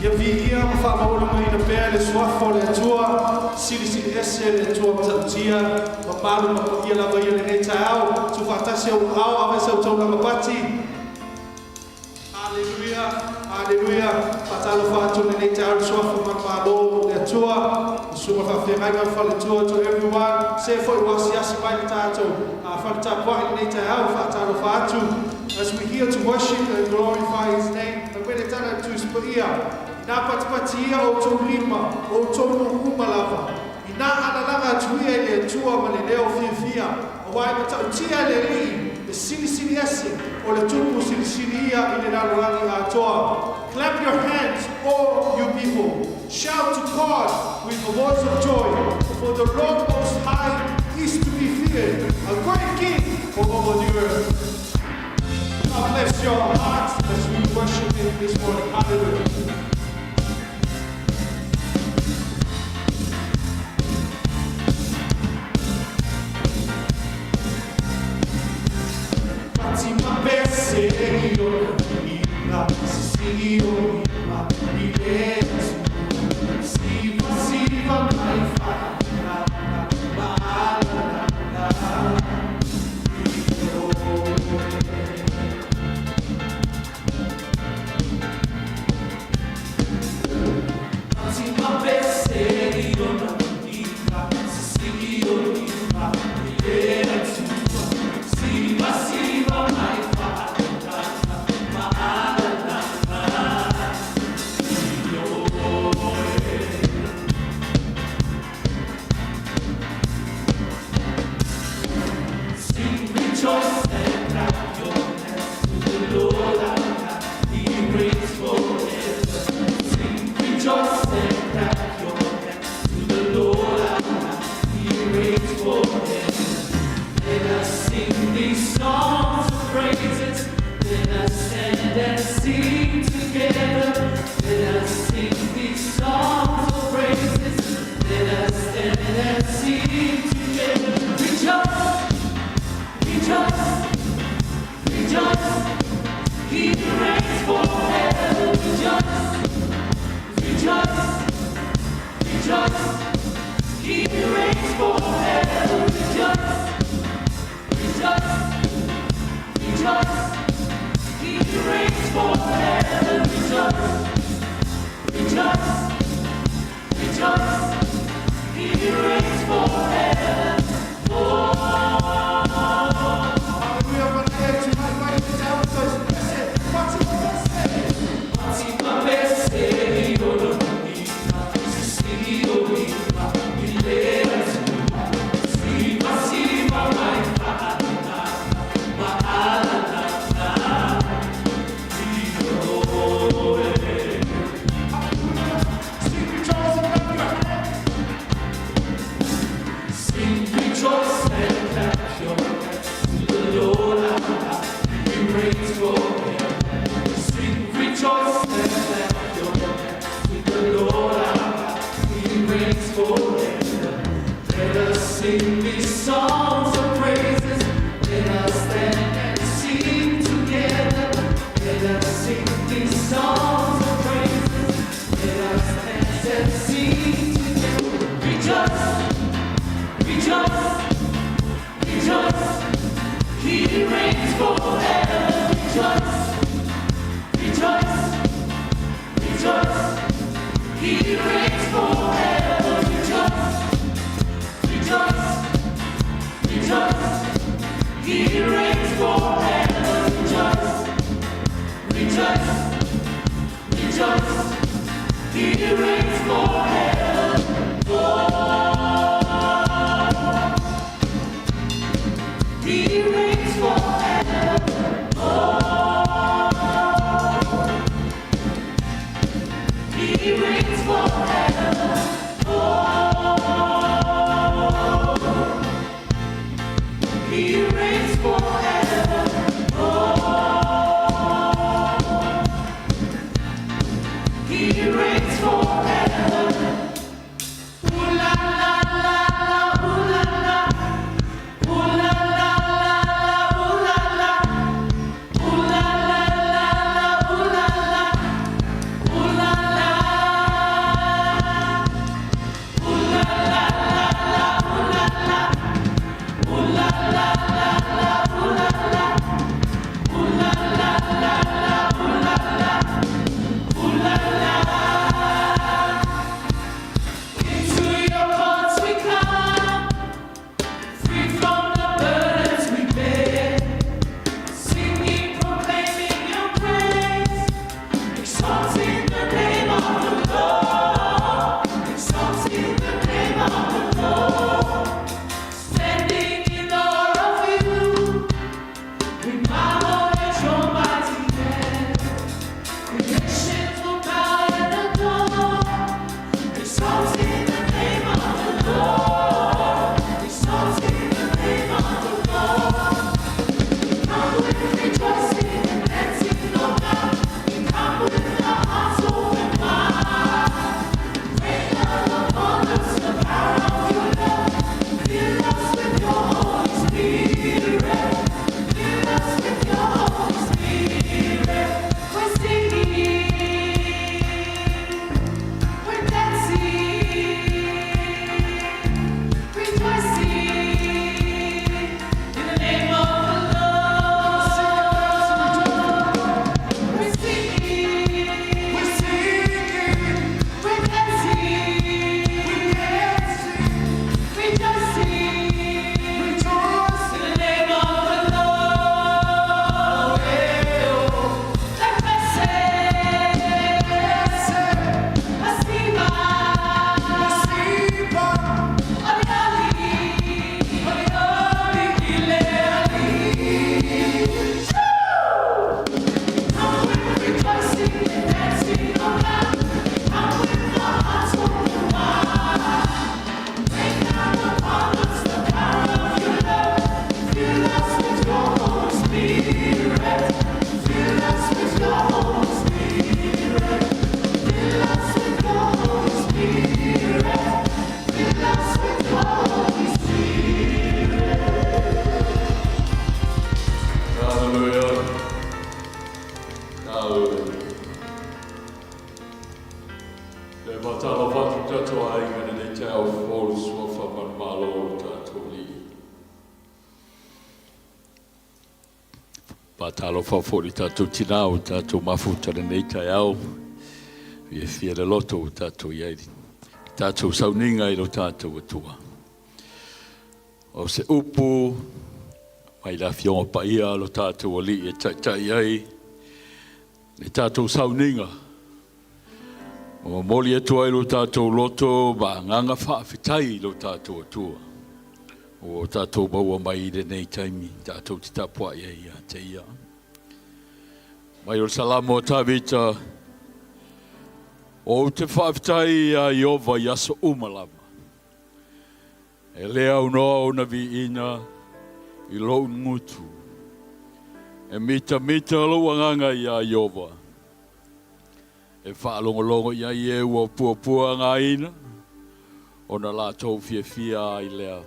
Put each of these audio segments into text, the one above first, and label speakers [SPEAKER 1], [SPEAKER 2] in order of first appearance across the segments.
[SPEAKER 1] Ia viia ma faamaualugaina pea le suafa o le Atua, silisili ese le Atua matautia, mamalu ma paia lava ia lenei taeao. Tuufaatasi ou aao ave sa outou lavapati. Haleluia, haleluia. Faatalofa atu lenei taeao i le suafa manumalo o le Atua, le susuga faafeagaiga ma faletua to everyone. Se foi ua asiasi mai le tatou fale tapuai lenei taeao, faatalofa atu. As we here to worship and glorify His name, ma mele tala le Tusi Paia. Inā patipati ia outou lima, o outou nuu uma lava. Inā alalaga atu ia i le Atua ma le leo fiafia, aua e matautia le Alii, le Silisili Ese, o le Tupu Silisili ia i le lalolagi atoa. Clap your hands, all you people. Shout to God with a voice of joy, for the Lord Most High is to be feared, a great King over the earth. God bless your hearts as we worship Him this morning. Hallelujah. Fatima pese i ona ina, sisigi o lima i le Atua. Siva siva mai whakanana, ma'alalala i oe. Fatima pese i ona ina, sisigi o lima i le Atua. Siva siva mai whakanana, ma'alalala i oe. Sing, rejoice, and clap your hands to the Lord our God. He reigns forever. Sing, rejoice, and clap your hands to the Lord our God. He reigns forever. Let us sing these songs of praises. Let us stand and sing together. Let us sing these songs of praises. Let us stand and sing together. Rejoice, rejoice, rejoice. He reigns forever. Rejoice, rejoice, rejoice. He reigns forever. Rejoice, rejoice, rejoice. He reigns forever. Rejoice, rejoice, rejoice. He reigns forever. Oh. Hallelujah, manaia tu mai mai te tau toi pese, Fatima pese. Fatima pese i ona ina, sisigi o lima i le Atua. Siva siva mai whakanana, ma'alalala i oe. Sing, rejoice, and clap your hands. Sing, rejoice, and clap your hands to the Lord our God. He reigns forever. Sing, rejoice, and clap your hands to the Lord our God. He reigns forever. Let us sing these songs of praises. Let us stand and sing together. Let us sing these songs of praises. Let us dance and sing together. Rejoice, rejoice, rejoice. He reigns forever. Rejoice, rejoice, rejoice. He reigns forever. Rejoice, rejoice, rejoice. He reigns forever. Rejoice, rejoice, rejoice. He reigns forever. Oh. He reigns forever. Oh. He reigns forever. Oh. He reigns forever. Oh. He reigns forever.
[SPEAKER 2] Faatalofa foi i le tatou tinā ua tatou mafuta i lenei taeao. Fiafia le loto ua tatou i ai i le tatou sauniga i lo tatou Atua. O se upu mai le Afioga Paia a lo tatou Alii e taitai ai le tatou sauniga ma momoli atu ai lo tatou loto ma agaga faafetai i lo tatou Atua ua tatou maua mai i lenei taimi tatou te tapuai ai ia te Ia. Mai o le Salamo a Tavita, Ou te faafetai iā Ieova i aso uma lava. E le aunoa ona viiga i lou gutu. E mitamita lou agaga iā Ieova. E faalogologo i ai e ua puapuagaina, ona latou fiafia ai lea.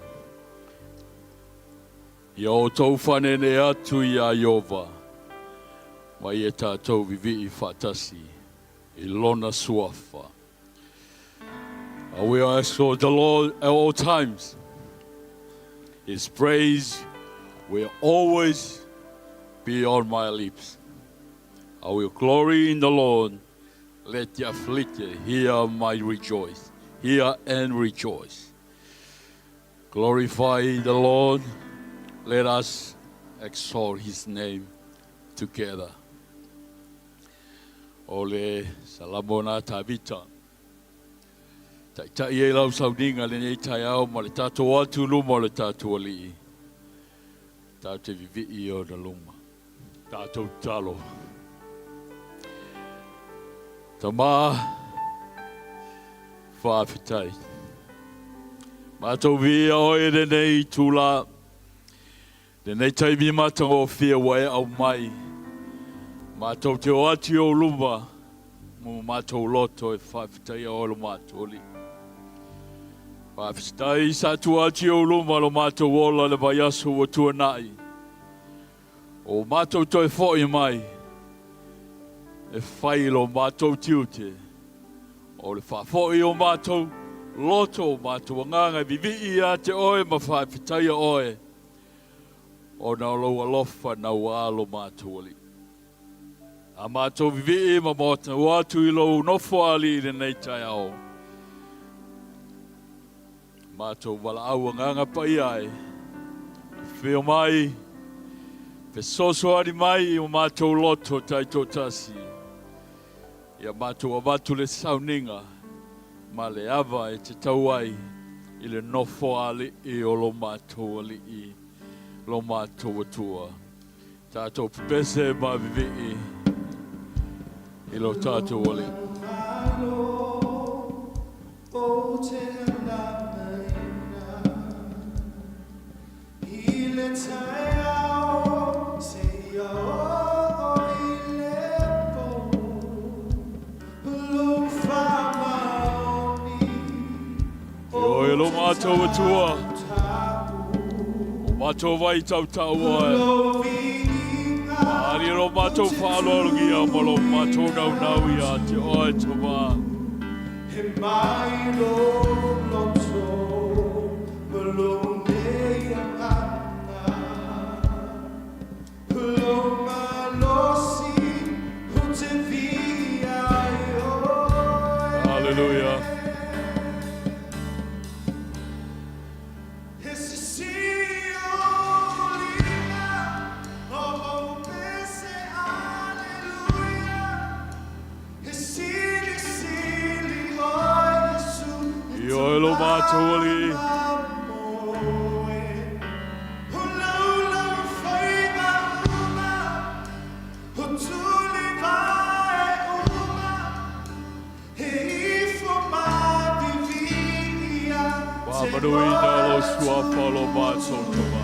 [SPEAKER 2] Ia outou fanene atu iā Ieova, ma ia tatou vivii faatasi i Lona suafa. I will exalt the Lord at all times. His praise will always be on my lips. I will glory in the Lord. Let the afflicted hear my rejoice, hear and rejoice. Glorify the Lord. Let us exalt his name together. O le Salamo na Tavita. Taitai ai lau sauniga lenei taeao ma le tatou atu luma o le tatou Alii. Tatou te vivii i ona luma. Tatou tatalo. Tama, faafetai. Matou viia oe i lenei itula. Lenei taimi matagofie ua e aumai, matou te o atu i ou luma mo matou loto e faafetaia oe lo matou Alii. Faafetai sa tua atu i ou luma lo matou ola le vaiaso ua tuanai. O matou toe foi mai e fai lo matou tiute o le faafoi o matou loto, o matou agaga e vivii ia te oe ma faafetaia oe ona o lou alofa naua lo matou Alii. A matou vivii ma matou atu i lou nofo alii i lenei taeao, matou valaau agaga paia ai, afio mai, fesoasoani mai i o matou loto taitoatasi, ia matou avatu le sauniga ma le ava e tatau ai i le nofo alii o lo matou Alii, lo matou Atua. Tatou pepese ma vivii i lo tatou Alii. I oe lo matou Atua, o matou vai tautau oe, maali lo matou faaaloalogia ma lo matou naunau ia te oe Tama.
[SPEAKER 1] He mai lo loto ma lo nei agaga Lo malosi o te via i oe.
[SPEAKER 2] Hallelujah.
[SPEAKER 1] He sisi o lima o o pese aleluia He sili sili oe Iesu
[SPEAKER 2] I oe lo matou Alii. Faamanuina lou suafa o lo matou Tama.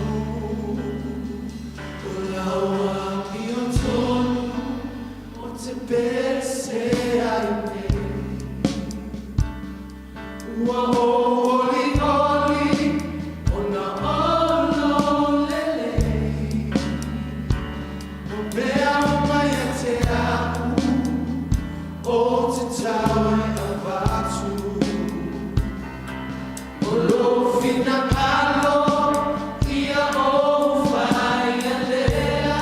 [SPEAKER 1] Ua ʻoliʻoli ona ono lelei, O mea uma ia te a'u, o te tau e avatu, O lou finagalo ia ou faia lea.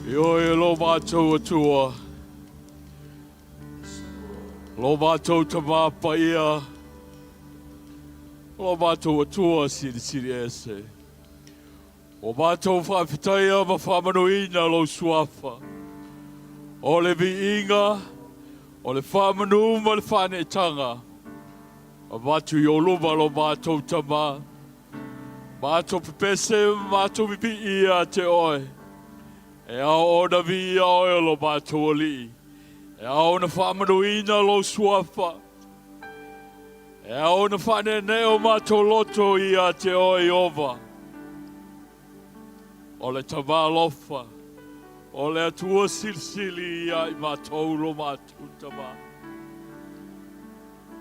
[SPEAKER 2] Ioe lo matou Atua, lo matou Tama Paia, lo matou Atua Silisili Ese. Ua matou faafetaia ma faamanuina lou Suafa, o le viiga, o le faamanu ma le faaneetaga, avatu i ou luma lo matou Tama, matou pepese ma matou pipii ia te oe. E ao ona viia oe o lo matou Alii, e ao ona faamanuina lou Suafa, e ao ona faaneenee o matou loto ia te oe Ieova. O le Tama alofa, o le Atua silisili ia i matou lo matou Tama.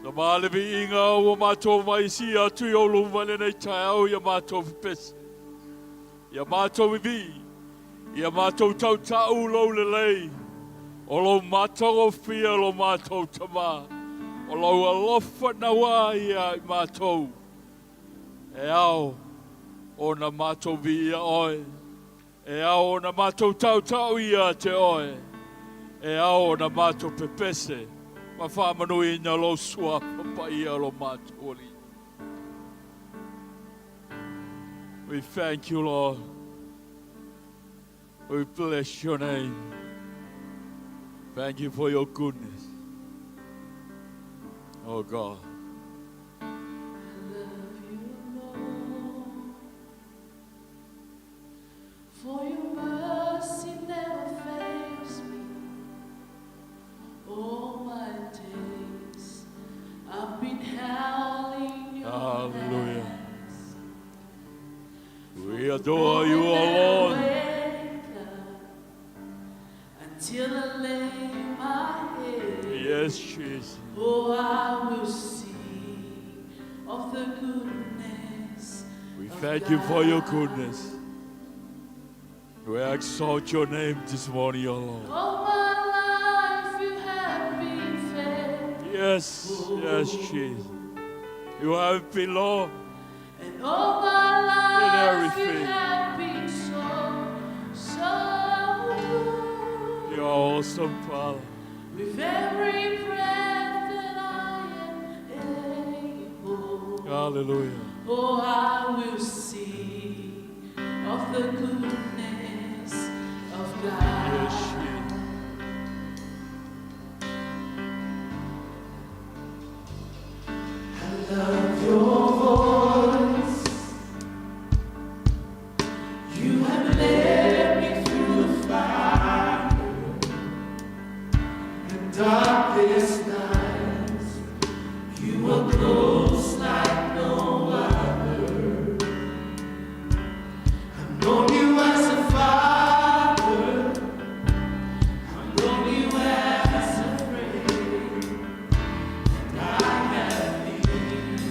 [SPEAKER 2] Tama le viiga ua matou mai sia atu i ou luma i lenei taeao ia matou pepese, ia matou vivii, ia matou tautau lou lelei, o lou matagofie lo matou Tama, o lou alofa naua ia i matou, e ao ona matou viia oe, e ao ona matou tautau ia te oe, e ao ona matou pepese, ma faamanuina lou Suafa paia lo matou Alii. We thank you, Lord. We bless your name. Thank you for your goodness. Oh God.
[SPEAKER 3] I love you, Lord, for your mercy never fails me. All my days I've been held in your
[SPEAKER 2] Hallelujah.
[SPEAKER 3] hands.
[SPEAKER 2] We adore
[SPEAKER 3] I
[SPEAKER 2] you,
[SPEAKER 3] will
[SPEAKER 2] O
[SPEAKER 3] never
[SPEAKER 2] Lord.
[SPEAKER 3] wake up until I lay my head.
[SPEAKER 2] Yes, Jesus.
[SPEAKER 3] Oh, I will sing of the goodness
[SPEAKER 2] We
[SPEAKER 3] of
[SPEAKER 2] thank you for your
[SPEAKER 3] God.
[SPEAKER 2] goodness. We exalt your name this morning, O Lord.
[SPEAKER 3] All my life you have been faithful.
[SPEAKER 2] Yes, yes, Jesus. You have been Lord.
[SPEAKER 3] And all my life you
[SPEAKER 2] everything.
[SPEAKER 3] have been so, so good.
[SPEAKER 2] You are awesome, Father.
[SPEAKER 3] With every breath that I am able,
[SPEAKER 2] Hallelujah.
[SPEAKER 3] oh, I will sing of the goodness of God.
[SPEAKER 2] Yes, Jesus.
[SPEAKER 3] I love your voice. You have led me through the fire and darkest nights. You were close like no other. I've known you as a father. I've known you as a friend. And I have lived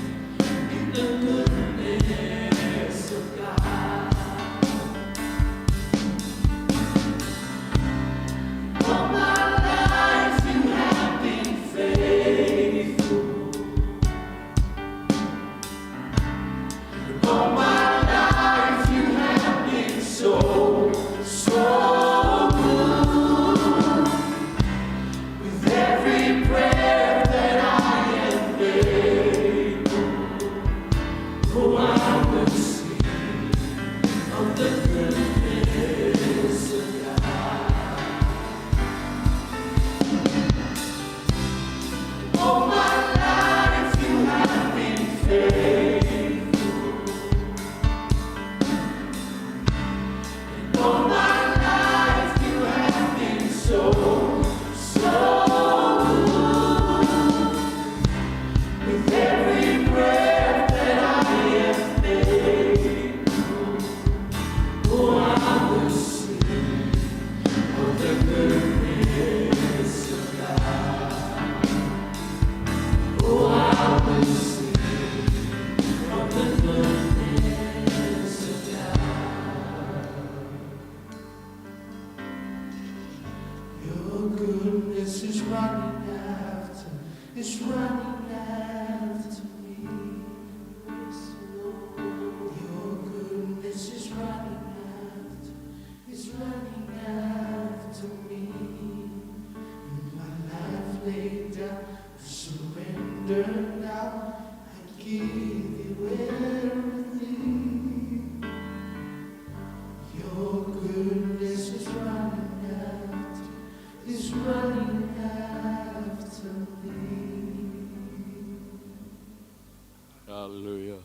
[SPEAKER 3] in the goodness of God. All my life you have been faithful. All my life you have been so, so good. With every breath that I am able, oh, I will sing of the goodness of God. All my life you have been faithful. And all my life you have been so, so good. With every breath that I am able, oh, I will sing of the goodness of God. Oh, I will sing of the goodness of God.
[SPEAKER 1] Your goodness is running after, is running after me.
[SPEAKER 3] Yes, Lord.
[SPEAKER 1] Your goodness is running after, is running after me. In my life laid down, I surrender now. I give you everything. Your goodness is running after, is running after me.
[SPEAKER 2] Hallelujah.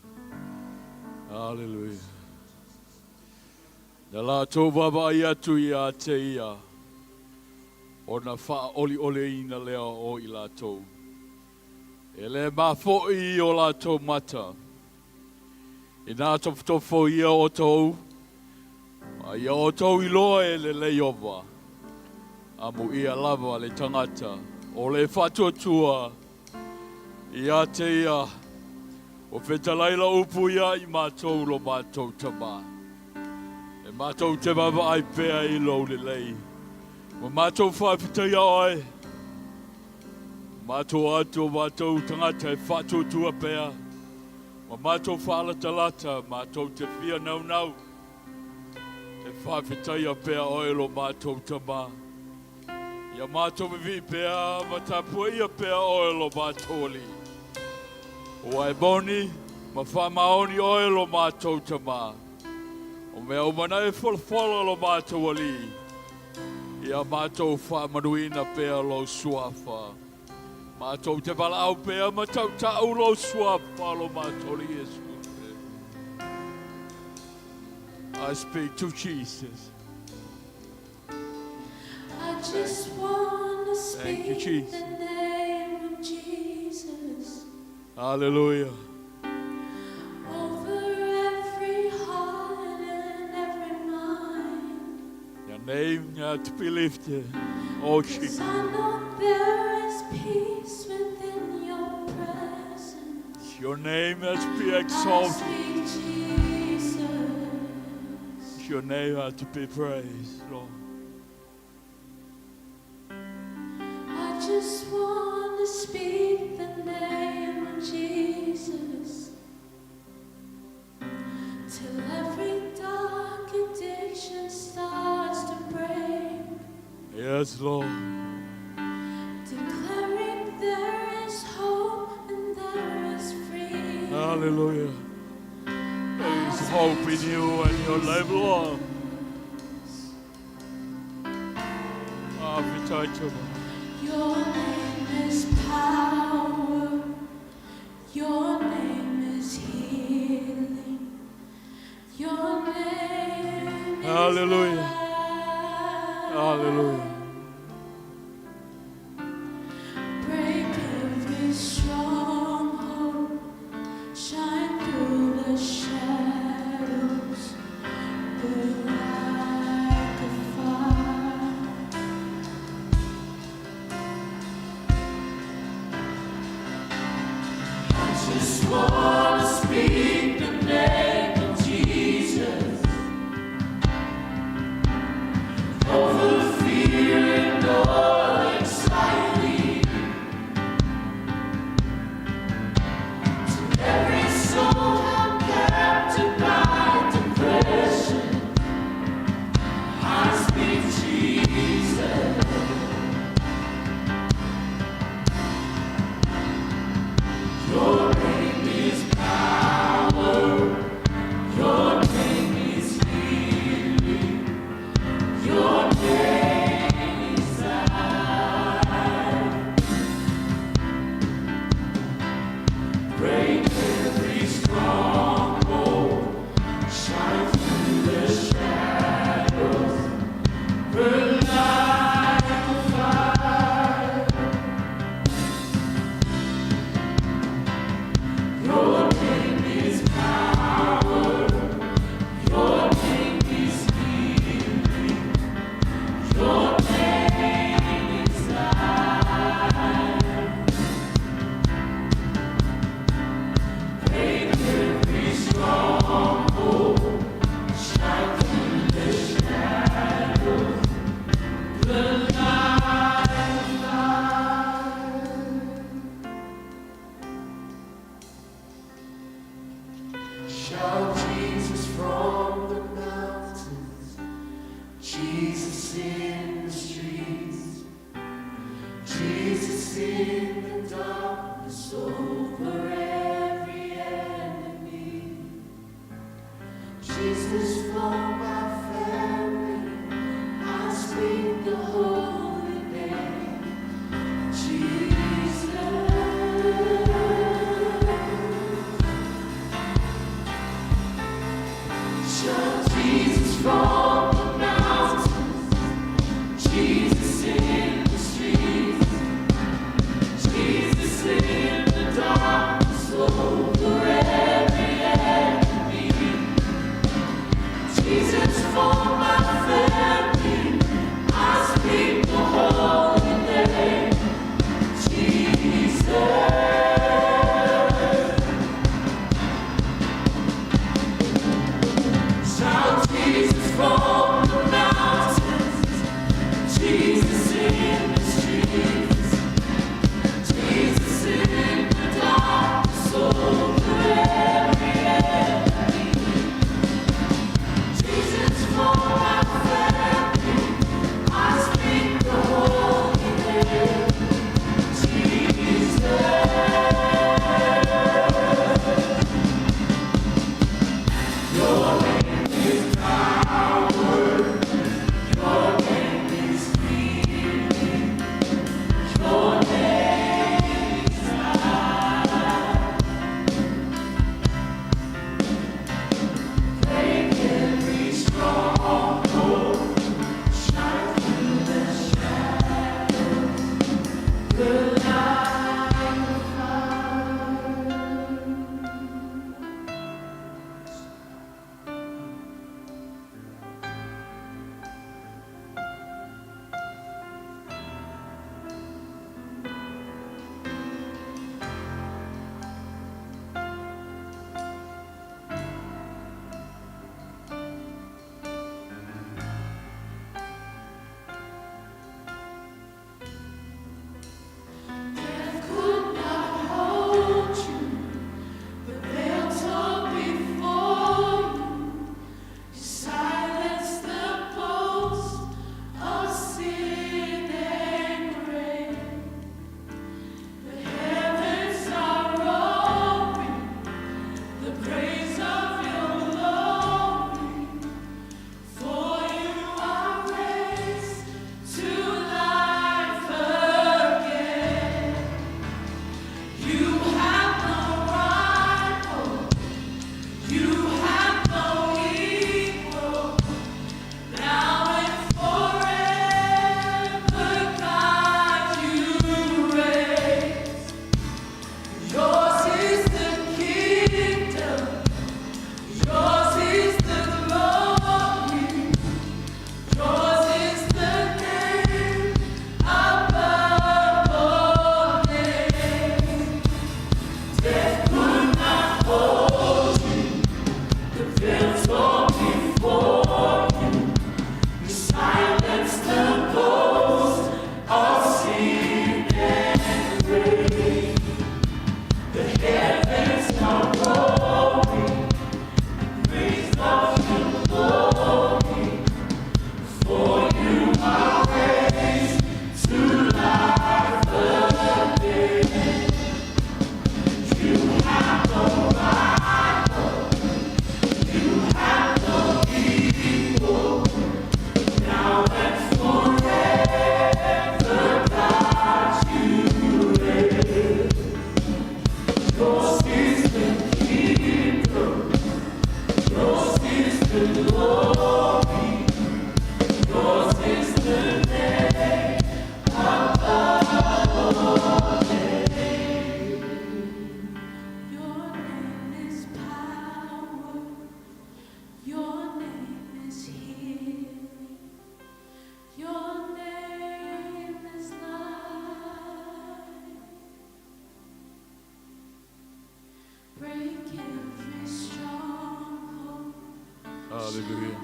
[SPEAKER 2] Hallelujah. Na latou vaavaai atu ia te ia, ona faaolioliina lea o i latou. E le mafo'i o latou mata. Inā tofotofoia outou, a ia outou iloa e lelei ova, amuia lava le tagata o le faatuatua ia te ia, o fetalai lau upu ia i matou lo matou tama. E matou te vaavaai pea i lou lelei, ma matou faafetaia oe, matou atu o matou tagata e faatuatua pea, ma matou faalatalata, matou te fia naunau, e faafetaia pea oe lo matou tama. Ia matou vivii pea ma tapuaia pea oe lo matou Alii. Ua e moni ma faamaoni oe lo matou Tama. O mea uma na e folafola lo matou Alii, ia matou faamanuina pea lou Suafa. Matou te valaau pea ma tautau lou Suafa lo matou Alii Iesu Keriso. I speak to Jesus.
[SPEAKER 3] I just want to
[SPEAKER 2] Thank you,
[SPEAKER 3] speak
[SPEAKER 2] Jesus.
[SPEAKER 3] the name of Jesus
[SPEAKER 2] Hallelujah.
[SPEAKER 3] over every heart and
[SPEAKER 2] name to be lifted, oh
[SPEAKER 4] 'Cause
[SPEAKER 2] Jesus.
[SPEAKER 4] I know there is peace within your presence.
[SPEAKER 2] Your name has to be
[SPEAKER 4] I
[SPEAKER 2] exalted.
[SPEAKER 4] speak Jesus.
[SPEAKER 2] Your name has to be praised, Lord.
[SPEAKER 4] I just want to speak the name of Jesus till every dark addiction starts to break.
[SPEAKER 2] Yes, Lord.
[SPEAKER 4] Declaring there is hope and there is freedom.
[SPEAKER 2] Hallelujah. There is hope in you and your life, Lord. Ah, we touch you.
[SPEAKER 4] Your name is power. Your name is healing. Your name is
[SPEAKER 2] Hallelujah.
[SPEAKER 4] life.
[SPEAKER 2] Hallelujah.
[SPEAKER 4] Break every stronghold. Shine through the shadows. Burn like a fire.
[SPEAKER 3] I just wanna speak the name of Jesus over fear and all anxiety. To every soul held captive by depression, I speak Jesus. Your name is power. Your name is healing. Your name is life. Break every stronghold. Shine through the shadows. Burn like a fire. Your name is power. Your name is healing. Your name is life. Break every stronghold. Shine through the shadows. Burn like a fire. Shout Jesus from the mountains, Jesus in the streets, Jesus in the darkness over every enemy.
[SPEAKER 4] Jesus for my family, I speak the holy name, Jesus.
[SPEAKER 3] Shout Jesus from the mountains, Jesus in the streets, Jesus in the
[SPEAKER 2] Hallelujah.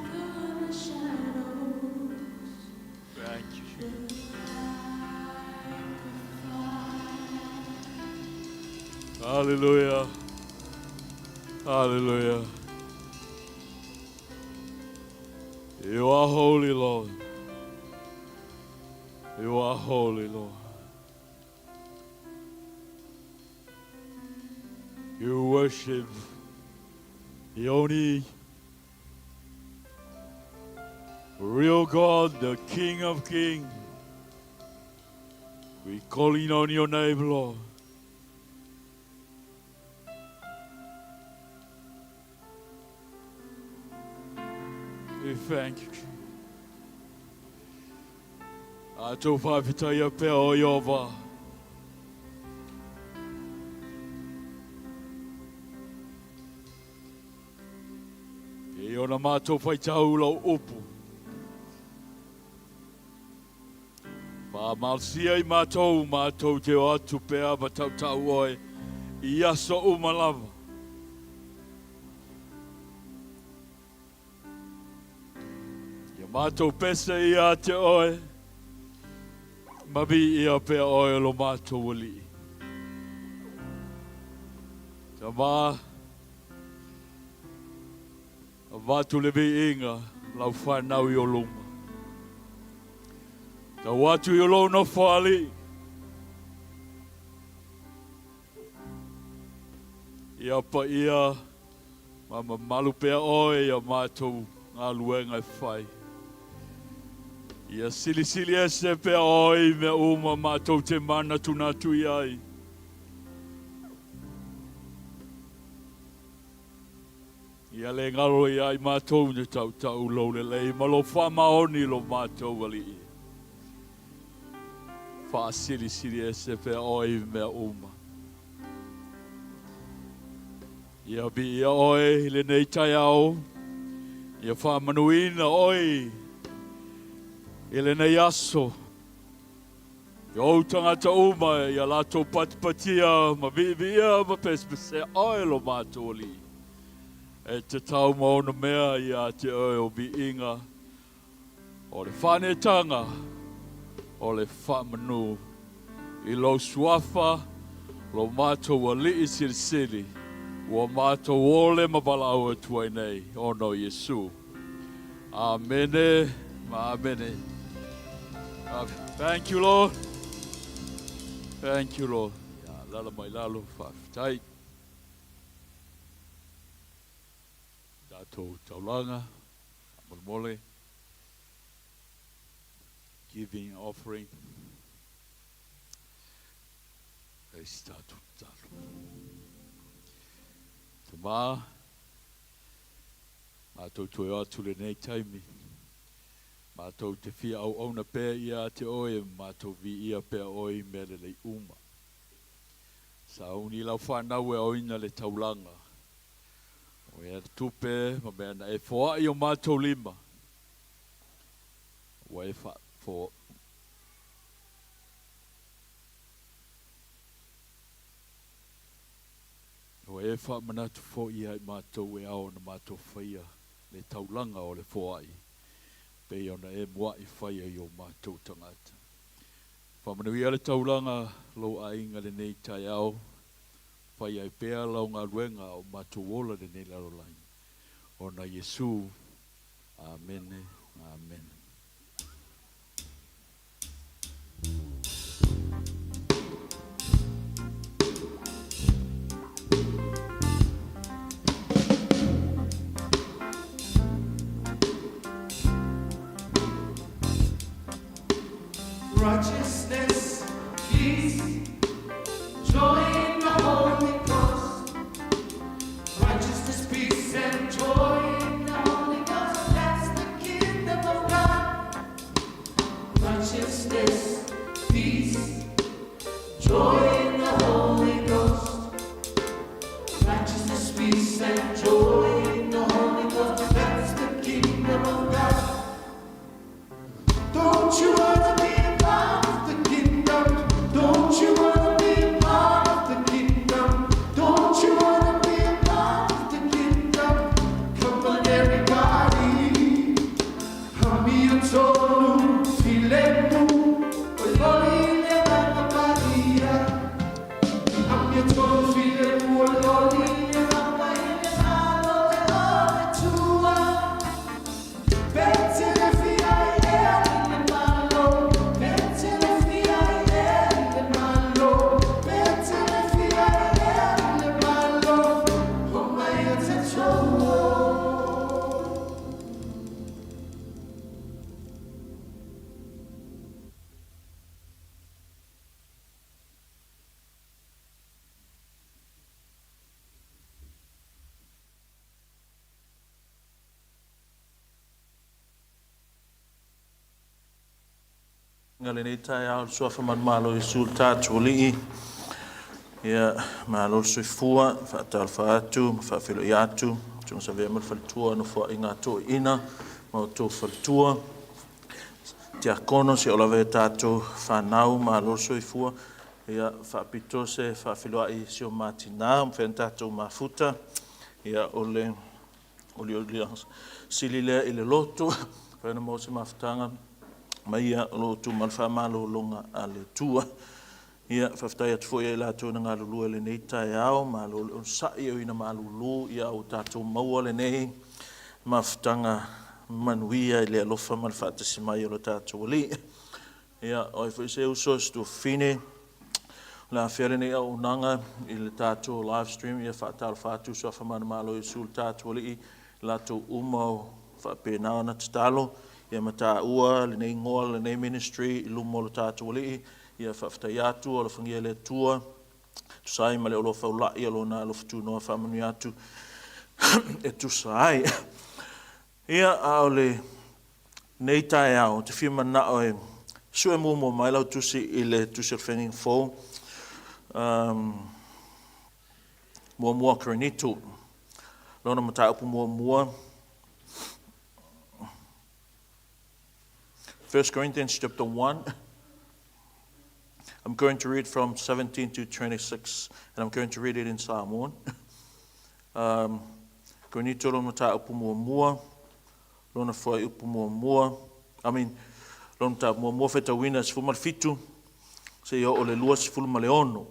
[SPEAKER 2] Thank you. Hallelujah. Hallelujah. You are holy, Lord. You are holy, Lord. You worship the only real God, the King of Kings. We calling on your name, Lord. We thank you. Tatou faafetaia pea o Ieova. E ona matou faitau lau upu. Faamalosia i matou, matou te o atu pea ma tautau oe i aso uma lava. Ia matou pese ia te oe, ma viia pea oe o lo matou Alii. Tama, avatu le viiga lau fanau i o luma. Tau atu i o lou nofo alii. Ia paia ma mamalu pea oe i a matou galuega e fai. Ia silisili ese pea oe i mea uma matou te manatunatu i ai. Ia le galo ia i matou te tautau lou lelei ma lou faamaoni lo matou Alii. Faasilisili ese pea oe i mea uma. Ia viia oe i lenei taeao, ia faamanuina oe i lenei aso. I ou tagata uma ia latou patipatia ma viiviia ma pesepesea oe lo matou Alii. E te tau ma ona mea ia te oe o viiga o le faanetaga o le faamanu i lou suafa lo matou Alii Silisili ua matou ole ma valaau atu ai nei ona o Iesu. Amene ma amene. Thank you, Lord. Thank you, Lord. Ia lala mai lalo, faafetai. Tatou taulaga, faamolemole, giving offering. E si tatou tatalo. Tama, Matou toe o atu lenei taimi. Matou te fia auauna pea ia te oe ma matou viia pea oe i mea lelei uma. Sauni lau fanau e aoina le taulaga. O ea tupe ma mea na e foai o matou lima. Ua e fa, fo, Ua e faamanatu foi ia i matou e ao ona matou faia le taulaga o le foai, pei ona e mua'i faia i o matou tagata. Faamanuia le taulaga lou aiga lenei taeao, fai ai pea lau galuega a o matou ola lenei lalolagi. Ona Iesu. Amene. Amene.
[SPEAKER 3] Righteousness, peace, joy in the Holy Ghost. Righteousness, peace, and joy in the Holy Ghost. That's the kingdom of God.
[SPEAKER 5] Ga lenei taeao le Suafa manumalo o Iesu le tatou Alii. Ia, malo le soifua, faatalofa atu ma faafeiloai atu, Tuga Savea ma le faletua, Nofoaiga a Toeaiina ma outou faletua, Tiakono, seia oo lava i a tatou fanau, malo le soifua. Ia, faapito se faafeiloai i si o ma tina, ua mafai ona tatou mafuta. Ia, o le olioli sili lea i le loto, mafai ona maua se mafutaga mai ia o lo o tumau le faamalologa a le Atua. Ia, faafetai atu foi ia i latou na galulue i lenei taeao, malo le onosai e ui ina malulu, ia ua tatou maua lenei mafutaga manuia i le alofa ma le faatasi mai o lo tatou Alii. Ia, o ai foi se uso, se tuafafine o le a afea lenei auaunaga i le tatou live stream, ia faatalofa atu Suafa manumalo o Iesu le tatou Alii, i latou uma o faapena ona tatalo ia ma taua lenei igoa lenei ministry i luma o le tatou Alii. Ia faafetai atu, alofagia e le Atua, tusa ai ma le oloa faulai o Lona alofa tunoa faamanuia atu e tusa ai. Ia, a o le nei taeao, ou te fia manao e sue muamua mai lau tusi i le tusi o le Feagaiga Fou, um, muamua Korinito, lona mataupu muamua, 1 Corinthians chapter 1. I'm going to read from 17 to 26, and I'm going to read it in Samoan. Um, Korinito lona mataupu muamua, lona fuaiupu muamua, I mean, lona mataupu muamua faitauina 17, seia oo le 26.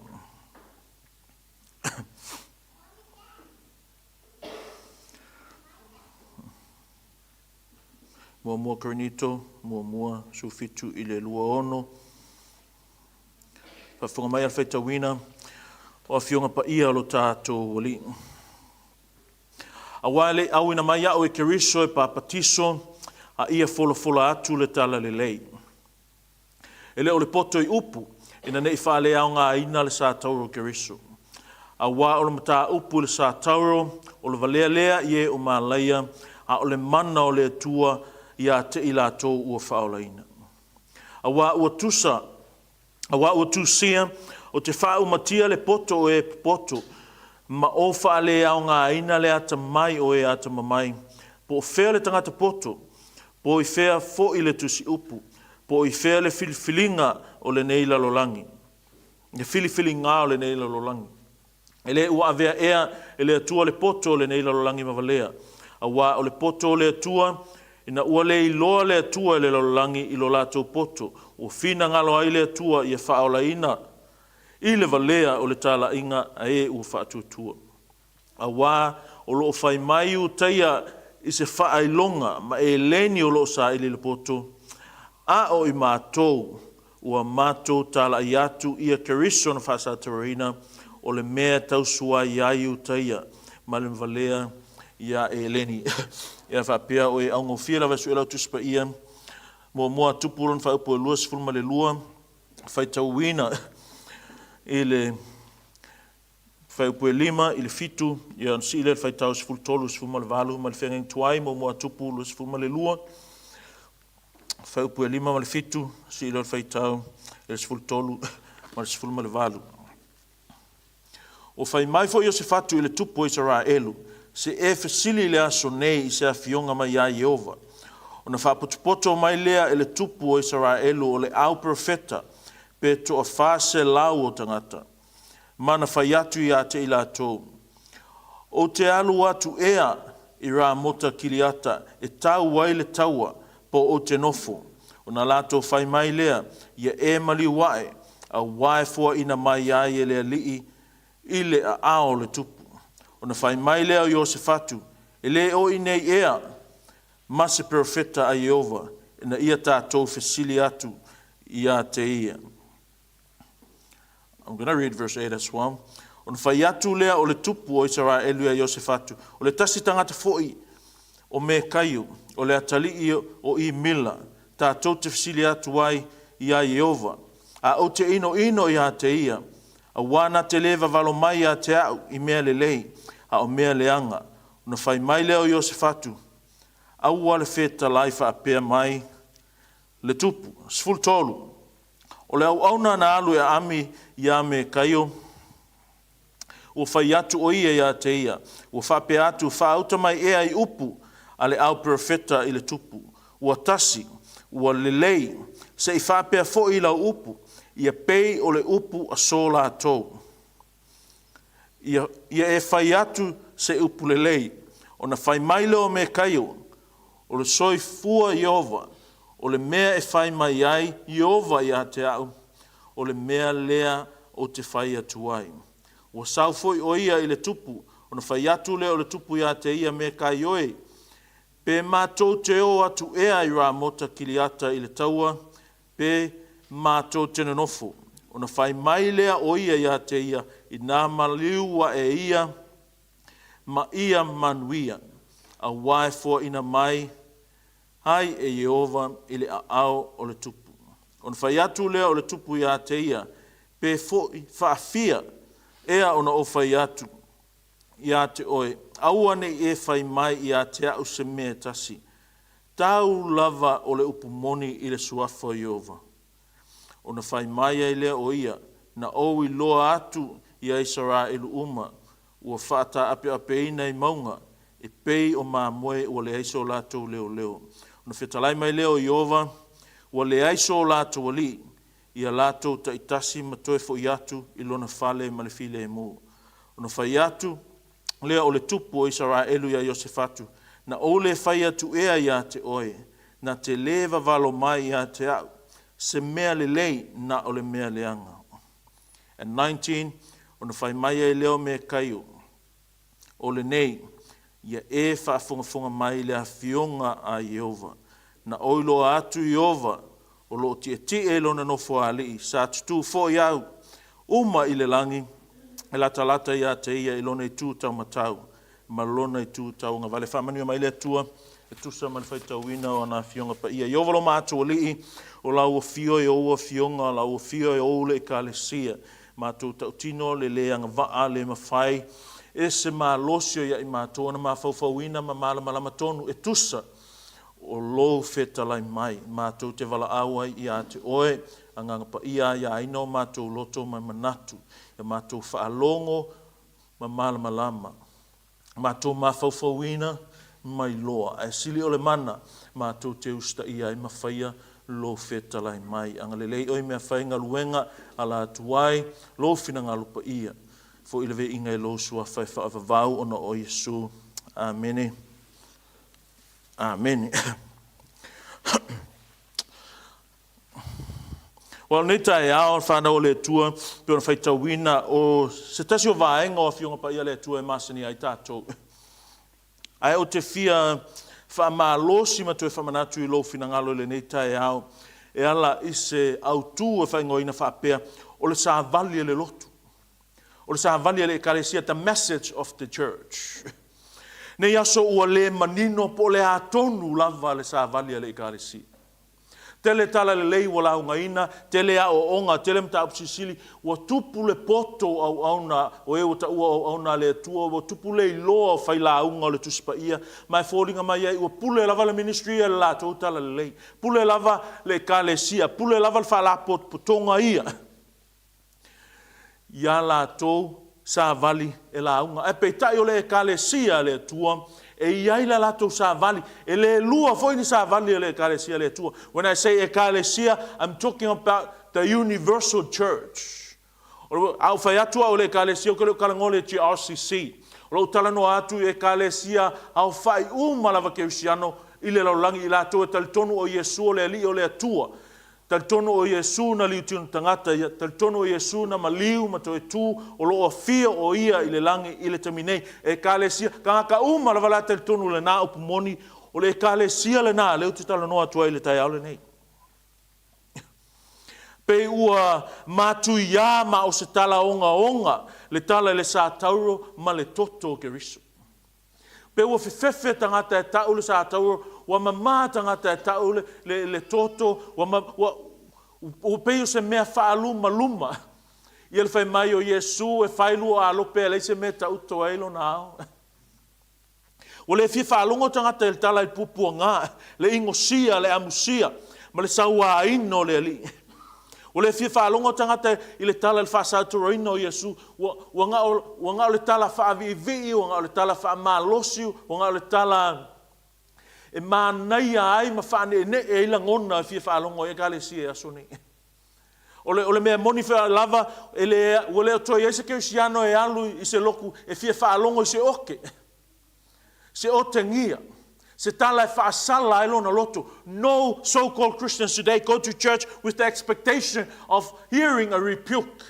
[SPEAKER 5] Muamua Korinito, muamua 17 i le 26. Faafofoga mai a le faitauina o Afioga Paia o lo tatou Alii. Aua e le i auina mai au e Keriso e papatiso, a ia folafola atu le talalelei. E le o le poto i upu, ina ne i faaleaogaina le sa tauro o Keriso. Aua o le mataupu i le sa tauro, o le valea lea i e o malaia, a o le mana o le Atua ia te i latou ua faaolaina. Aua ua tusa, aua ua tusia, ou te faaumatia le poto o e popoto, ma o faaleaogaina le atamai o e atamamai, po o fea le tagata poto, po i fea foi le tusiupu, po i fea le filifiliga o lenei lalolagi, le filifiliga o lenei lalolagi. E le ua avea ea e le Atua le poto o lenei lalolagi ma valea, aua o le poto o le Atua, ina ua le iloa le Atua e le lalolagi i lo latou poto, ua finagalo ai le Atua ia faaolaina i le valea o le talaiga a e ua faatuatua. Aua o lo o fai mai Iutaia i se faailoga ma Eleni o lo o saili i le poto, a o i matou, ua matou talai atu ia Keriso na faasatauaina, o le mea e tausuai ai Iutaia ma le valea iā Eleni. Ia faapea o e augofie lava e sue lau Tusi Paia, muamua Tupu lona faaupu e 22, faitauina i le Fuaiupu e 5 i le 7, ia ona sii lea i le faitau 13, 18 ma le feagaiga tuai, muamua Tupu 22, fuaiupu e 5 ma le 7, sii lea o le faitau i le 13 ma le 18. Ua fai mai foi Iosefatu i le tupu o Isaraelu, Se e fesili i le aso nei i se afioga mai iā Ieova. Ona faapotopoto mai lea e le tupu o Isaraelu o le au perofeta, pe toa 400 o tagata. Ma na fai atu ia te i latou, Ou te alu atu ea i Ramota Kiliata e tau ai le taua, po ou te nofo? Ona latou fai mai lea, Ia e maliu ae, auā e foaina mai ai e le Alii i le aao o le tupu. Ona fai mai lea o Iosefatu, E le o i nei ea ma se perofeta a Ieova, ina ia tatou fesili atu ia te ia. I'm going to read verse 8 as well. Ona fai atu lea o le tupu o Isaraelu ia Iosefatu, o le tasi tagata foi o Mekaio, o le atalii o Imila, tatou te fesili atu ai iā Ieova, a ou te inoino iā te ia, auā na te le vavalo mai iā te a'u i mea lelei, a o mea leaga. Ona fai mai lea o Iosefatu, Aua le fetalai faapea mai le tupu. 13. O le auauna na alu e aami iā Mekaio, ua fai atu ʻo ia iā te ia, ua faapea atu, Faauta mai ea i upu a le au perofeta i le tupu, ua tasi, ua lelei, se i faapea foi i lau upu, ia pei o le upu a so latou. Ia, ia e fai atu se upu lelei. Ona fai mai lea o Mekaio, O le soifua Ieova, o le mea e fai mai ai Ieova ia te au, o le mea lea ou te fai atu ai. Ua sau foi ʻo ia i le tupu, ona fai atu lea o le tupu ia te ia, Mekaio e, pe matou te o atu ea i Ramota Kiliata i le taua, pe matou te nonofo? Ona fai mai lea o ia ia te ia, Inā maliu aʻe ia ma ia manuia, auā e foaina mai ai e Ieova i le aao o le tupu. Ona fai atu lea o le tupu ia te ia, Pe foi faafia ea ona ou fai atu ia te oe, aua ne i e fai mai ia te au se mea e tasi, tau lava o le upu moni i le suafa o Ieova. Ona fai mai ai lea o ia, Na ou iloa atu ia Isaraelu uma, ua faataapeapeina i mauga, e pei o mamoe ua leai so latou leoleo. Ona fetalai mai lea o Ieova, Ua leai so latou alii, ia latou taitasi ma toe foi atu i lona fale ma le filemu. Ona fai atu lea o le tupu o Isaraelu iā Iosefatu, Na ou le fai atu ea ia te oe, na te lē vavalo mai ia te au se mea lelei na o le mea leaga. And 19 Ona fai mai ai lea o Mekaio, O lenei, ia e faafogafoga mai i le Afioga a Ieova. Na oi loa atu Ieova, o lo o tietie i lona nofoalii, sa tutū foi au uma i le lagi, e latalata ia te ia i lona itu taumatau ma lona itu tauagavale. Faamanuia mai le Atua e tusa ma le faitauina o ana Afioga Paia. Ieova lo matou Alii, o lau Afio e ou Afioga, o lau Afio e ou le Ekalesia. Matou tautino le le agavaa le mafai e se malosi o ia i matou ona mafaufauina ma malamalama tonu e tusa o lou fetalai mai. Matou te valaau ai ia te oe, Agaga Paia, aiaina o matou loto ma manatu, ia matou faalogo ma malamalama. Matou mafaufauina ma iloa, ae sili o le mana matou te usitaia ai ma faia lou fetalai mai. Agalelei oe i mea fai galuega ala atu ai lou finagalo paia. Foi le viiga i lou suafa e faavavau ona o Iesu. Amene. Amene. Aua o lenei taeao, le fanau a le Atua, pei ona faitauina, o se tasi o vaega o Afioga Paia a le Atua e masani ai tatou. Ae ou te fia faamalosi ma toe faamanatu i lou finagalo i lenei taeao e ala i se autu e faaigoaina faapea, o le savali e le lotu. O le savali a le Ekalesia, the message of the church. Nei aso ua le manino po o le a tonu lava le savali a le Ekalesia. Tele tala lelei ua laugaina, tele aoaoga, tele mataupu silisili, ua tupu le poto o auauna, o e ua taua o auauna a le Atua, ua tupu le iloa o failauga o le Tusi Paia, ma e foliga mai ai ua pule lava le ministry ia i le latou tala lelei, pule lava le Ekalesia, pule lava le Faalapotopotoga ia. Iā latou savali e lauga. Ae peitai o le Ekalesia a le Atua, e i ai la latou savali. E le lua foi ni savali a le Ekalesia a le Atua. When I say Ekalesia, I'm talking about the universal church. A ou fai atu au o le Ekalesia, ou te le o talanoa i le GRCC. O lou talanoa atu i Ekalesia aofai uma lava kerisiano i le lalolagi, i latou e talitonu o Iesu o le Alii o le Atua. Talitonu o Iesu na liutinu tagata ia, talitonu o Iesu na maliu ma toe tu, o lo o afio o Ia i le lagi i le taimi nei. Ekalesia, tagata uma lava la talitonu lena upu moni, o le Ekalesia lena lea ou te talanoa atu ai i le taeao lenei. Pei ua matuiā ma o se tala ogaoga le tala i le satauro ma le toto o Keriso. Pe ua fefefe tagata e ta'u le satauro, ua mamā tagata e ta'u le, le, le toto, ua, ma, ua, ua pei o se mea faalumaluma. Ia le fai mai o Iesu e fai lua alope e leai se mea e ta'uto ai lona ao. Ua le fia faalogo tagata i le tala i le puapuagā, le inosia, le amusia, ma le sauāina o le Alii. Ua le fia faalogo tagata i le tala i le faasaturaina o Iesu. Ua, ua na o, ua na o le tala faaviivii, ua na o le tala faamalosi, ua na o le tala e manaia ai ma faaneenee ai lagona e fia faalogo ai Ekalesia i aso nei. O le, o le mea moni lava, e le, ua le o toe i ai se kerisiano e alu i se lotu e fia faalogo i se ote. Se otegia, se tala e faasala ai lona loto. No so-called Christians today go to church with the expectation of hearing a rebuke.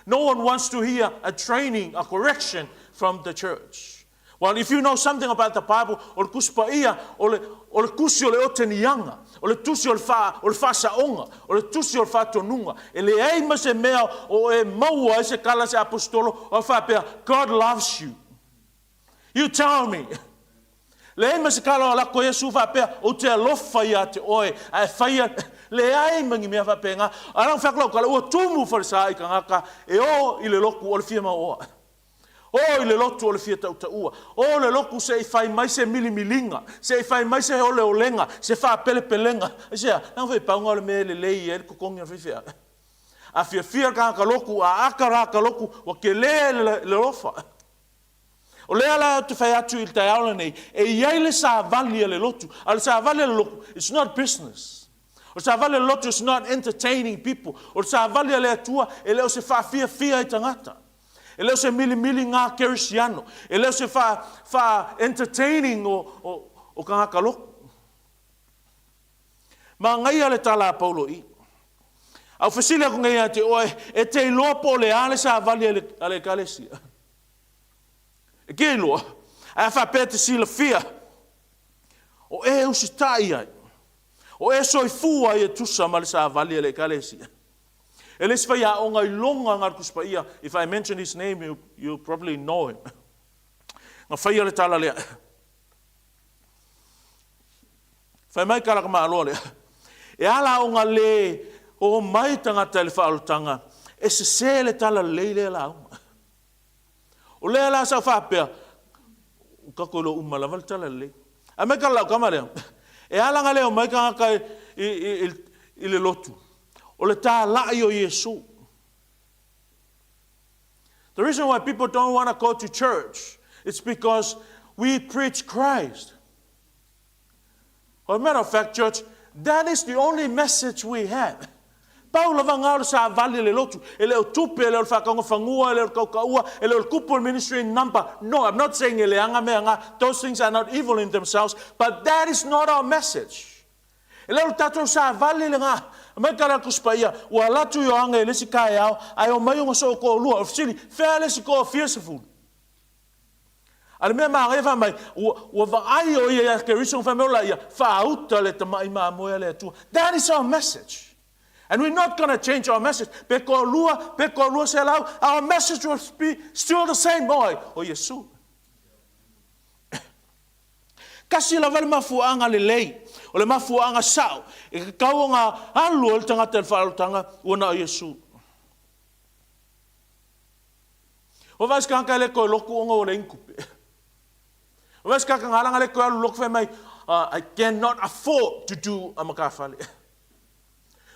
[SPEAKER 5] No one wants to hear a training, a correction from the church. Well, if you know something about the Bible, o le Tusi Paia, o le, o le tusi o le oteniaga, o le tusi o le, wha, o le whaasaonga, o le tusi o le whaatonuga. E leai ma se mea o e maua ai se kala se apostolo, o whaapea, God loves you. You tell me. Leai ma se kala o lako Iesu faapea, ou te alofa ia te oe, ae faia, leai ma ni mea faapena. A lau fai atu lau tala, ua tumu falesa i tagata e o i le lotu o le fia mauoa. O i le lotu o le fia tautaua. O le lotu se i fai mai se milimiliga, se i fai mai se oleolega, se faapelepelega. Aisea? Leaga foi pau lena o le mea e lelei ai le totogi o le faifeau. A fiafia le tagata lotu, a aka la ka lotu, ua tele le alofa. O lea la ou te fai atu i le taeao lenei, e i ai le savali a le lotu, a o le savali a le lotu, it's not business. O le savali a le lotu, it's not entertaining people. O le savali a le Atua, e le o se faafiafia i tagata. E le o se milimili ngā kerisiano. E le o se faa, faa entertaining o, o, o tagata lotu. Manaia le tala a Paulo i. A ua fesili atu nei ia te oe, e te iloa po o le a le savali a le, a le Ekalesia? E ke iloa, ae a faapea e te silafia, o e usitai ai, o e soifua ai e tusa ma le savali a le Ekalesia. E le isi faiaoga iloga nga le Tusi Paia, if I mention his name, you, you probably know him. Na faia le tala lea. Fai mai ka laka Malo lea, e ala ona le o mai tagata i le faaolataga, e sese le tala lelei lea lauga. O lea la sa faapea, ua tatou iloa uma lava le tala lelei. Ae mai ka lau tama lea, e ala ona le omai tagata i, i, i, i le lotu, o le talai o Iesu. The reason why people don't want to go to church is because we preach Christ. As a matter of fact, church, that is the only message we have. Pau lava nga o le savali le lotu. E le o tupe, e le o le whakaonga fanua, e le o le kaukaua, e le o le kupu o le ministry in number. No, I'm not saying e leaga mea nga. Those things are not evil in themselves, but that is not our message. E le o le tatou savali lena. Mai ka le Tusi Paia, ua alu atu Ioane i le isi taeao, ae omai ona soo toalua. O le fesili, fea le isi toafia sefulu? A le mea manaia fai mai, ua, ua vaai o ia ia Keriso, fai mai o la ia, faauta le tamai mamoe a le Atua. That is our message. And we're not going to change our message. Pe toalua, pe toalua selau, our message will be still the same. Oi, o Iesu. Tasi lava le mafuaaga lelei, o le mafuaaga sao, e tatau ona alu ai le tagata i le faaalotaga, ua na o Iesu. Ua vaai se tagata e le toe lotu ona ua leai ni tupe. Ua vaai se tagata na ala na le toe alu lotu fai mai, I cannot afford to do a matafale.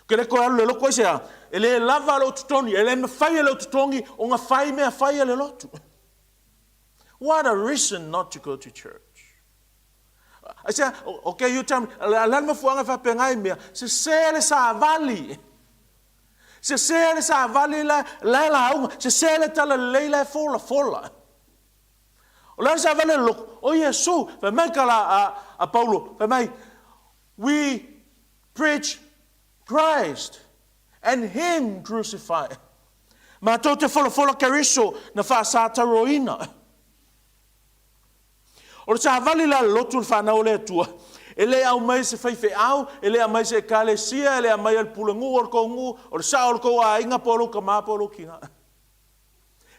[SPEAKER 5] Ke le toe alu le lotu aisea, e le lava lou totogi, e le mafai e lou totogi ona fai mea fai a le lotu. What a reason not to go to church. Aisea, okay, you tell me, le a le mafuaaga e faapena i mea, sese le savali. Sese le savali la, la e lauga, sese le tala lelei la e folafola. O le a le savali a le lotu, o Iesu, fai mai ka la a, a Paulo, fai mai, we preach Christ and him crucified. Matou te folafola Keriso na faasatauroina. O le savali la le lotu le fanau o le Atua, e le aumai e se faifeau, e le aumai e se ekalesia, e le aumai e le pulenuu o le tou nuu, o le sao o le tou aiga po o lou tama po o lou tina.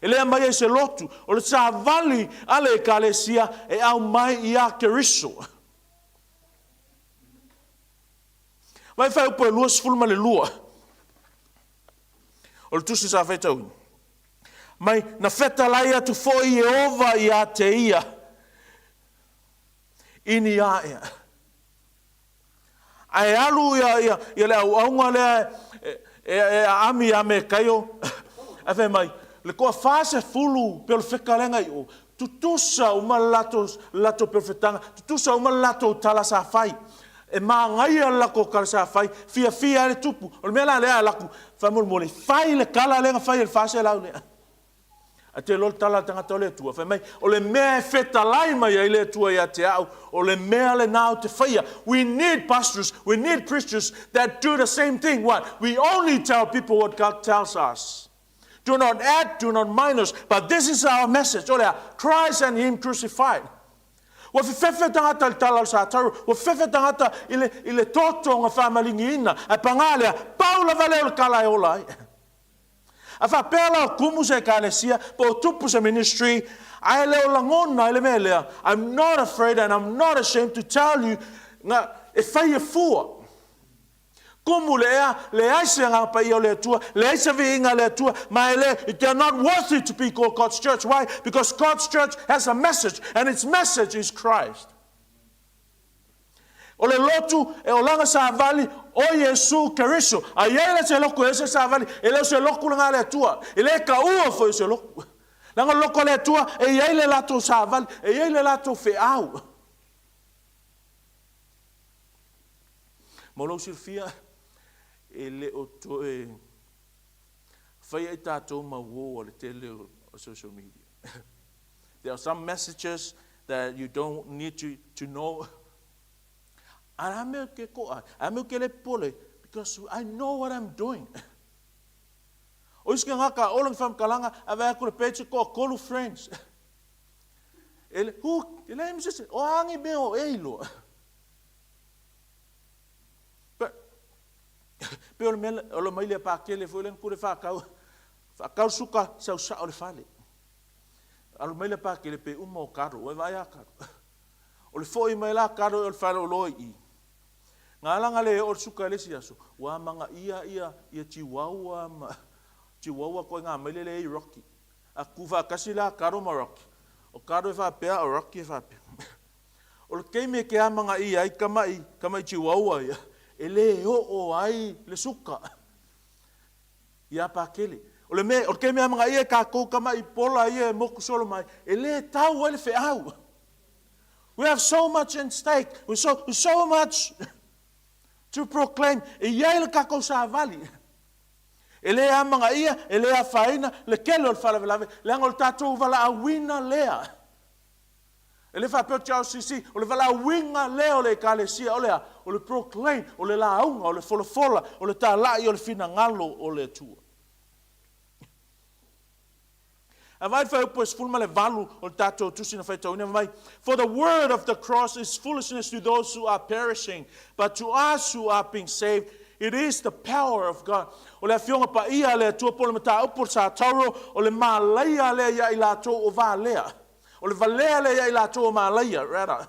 [SPEAKER 5] E le aumai e se lotu, o le savali a le ekalesia e aumai ia Keriso. Vai fuaiupu e 22 o le tusi sa faitauina. Mai na fetalai atu foi Ieova ia te ia i ni aea. Ae alu ia, ia, ia le auaunga lea e, E, e aami ia me kaio, ae fai mai, le toa-40 pelofeka lea i o, tutusa uma le latou, le latou pelofetaga, tutusa uma le latou tala sa fai. E magaia le latou tala sa fai, fiafia ai le tupu. O le mea la lea a laku, faamolemole, fai le tala lea na fai e le 400 lea. Ae te iloa le tala a le tagata o le Atua, fai mai, o le mea e fetalai mai ai le Atua ia te au, o le mea lena ou te faia. We need pastors, we need preachers that do the same thing. What? We only tell people what God tells us. Do not add, do not minus, but this is our message. O le a? Christ and Him crucified. Ua fefefe tagata i le tala o le Sataru, ua fefefe tagata i le, i le toto na faamaligiina, ae pagā lea, pau lava lea o le tala e ola ai. A faapea la o tumu se ekalesia po o tupu se ministry, ae le o lagona ai le mea lea, I'm not afraid and I'm not ashamed to tell you, na, e fai e fua. Kumu le ea, leai se Agaga Paia o le Atua, leai se viiga a le Atua, ma e le, they are not worthy to be called God's church. Why? Because God's church has a message, and its message is Christ. O le lotu e olaga savali o Iesu Keriso. A i ai la se lotu e ese savali, e le o se lotu lena a le Atua. E le taua foi o se lotu. Leaga o le lotu a le Atua e i ai le latou savali, e i ai le latou feau. Mo lou silafia, e le o toe faia i tatou ma uo a le tele o social media. There are some messages that you don't need to, to know. A mea ke ko'a, a mea ke le pole, because I know what I'm doing. O isi tagata, ola ni whamkalanga, a vai aku le page ko kolu friends. Ele, hu, ele ai msese, o angi mea o e iloa. Pe, pe o le mea, o le mai le pākele foi le kule whakau, whakau suka sau sa o le fale. Alu mai le pākele pe uma o karo, o e vai a karo. O le foi mai la karo o le fale o loi i. Ngā langa le o le suka le si aso, ua manga ia ia ia chihuahua ma chihuahua koe ngā mai le le i Rocky. A ku whakasi la karo ma Rocky. O karo e whapea, o Rocky e whapea. O le keime ke amanga ia ai kama'i, kama'i chihuahua ia, e le o'o ai le suka. Ia Pakele. O le mea, o le keime amanga ia e kākou kama'i pola ia e moku solo mai, e le tau ai le feau. We have so much in stake. We so, so much to proclaim. E iai le kākou savali. E le amanga ia, e le afaina, le kele o le faalavelave, leaga o le tatou valaauina lea. E le faapea o te o le valaauina lea o le ekalesia, o le a? O le proclaim, o le lauga, o le folafola, o le tala'i o le finagalo o le Atua. A vai fuaiupu e 18 o le tatou tusi na faitauina mai. For the word of the cross is foolishness to those who are perishing, but to us who are being saved, it is the power of God. O le afioga paia a le Atua po o le mataupu o le Satauro, o le malaia lea ia i latou o valea. O le valea lea ia i latou o malaia, rather.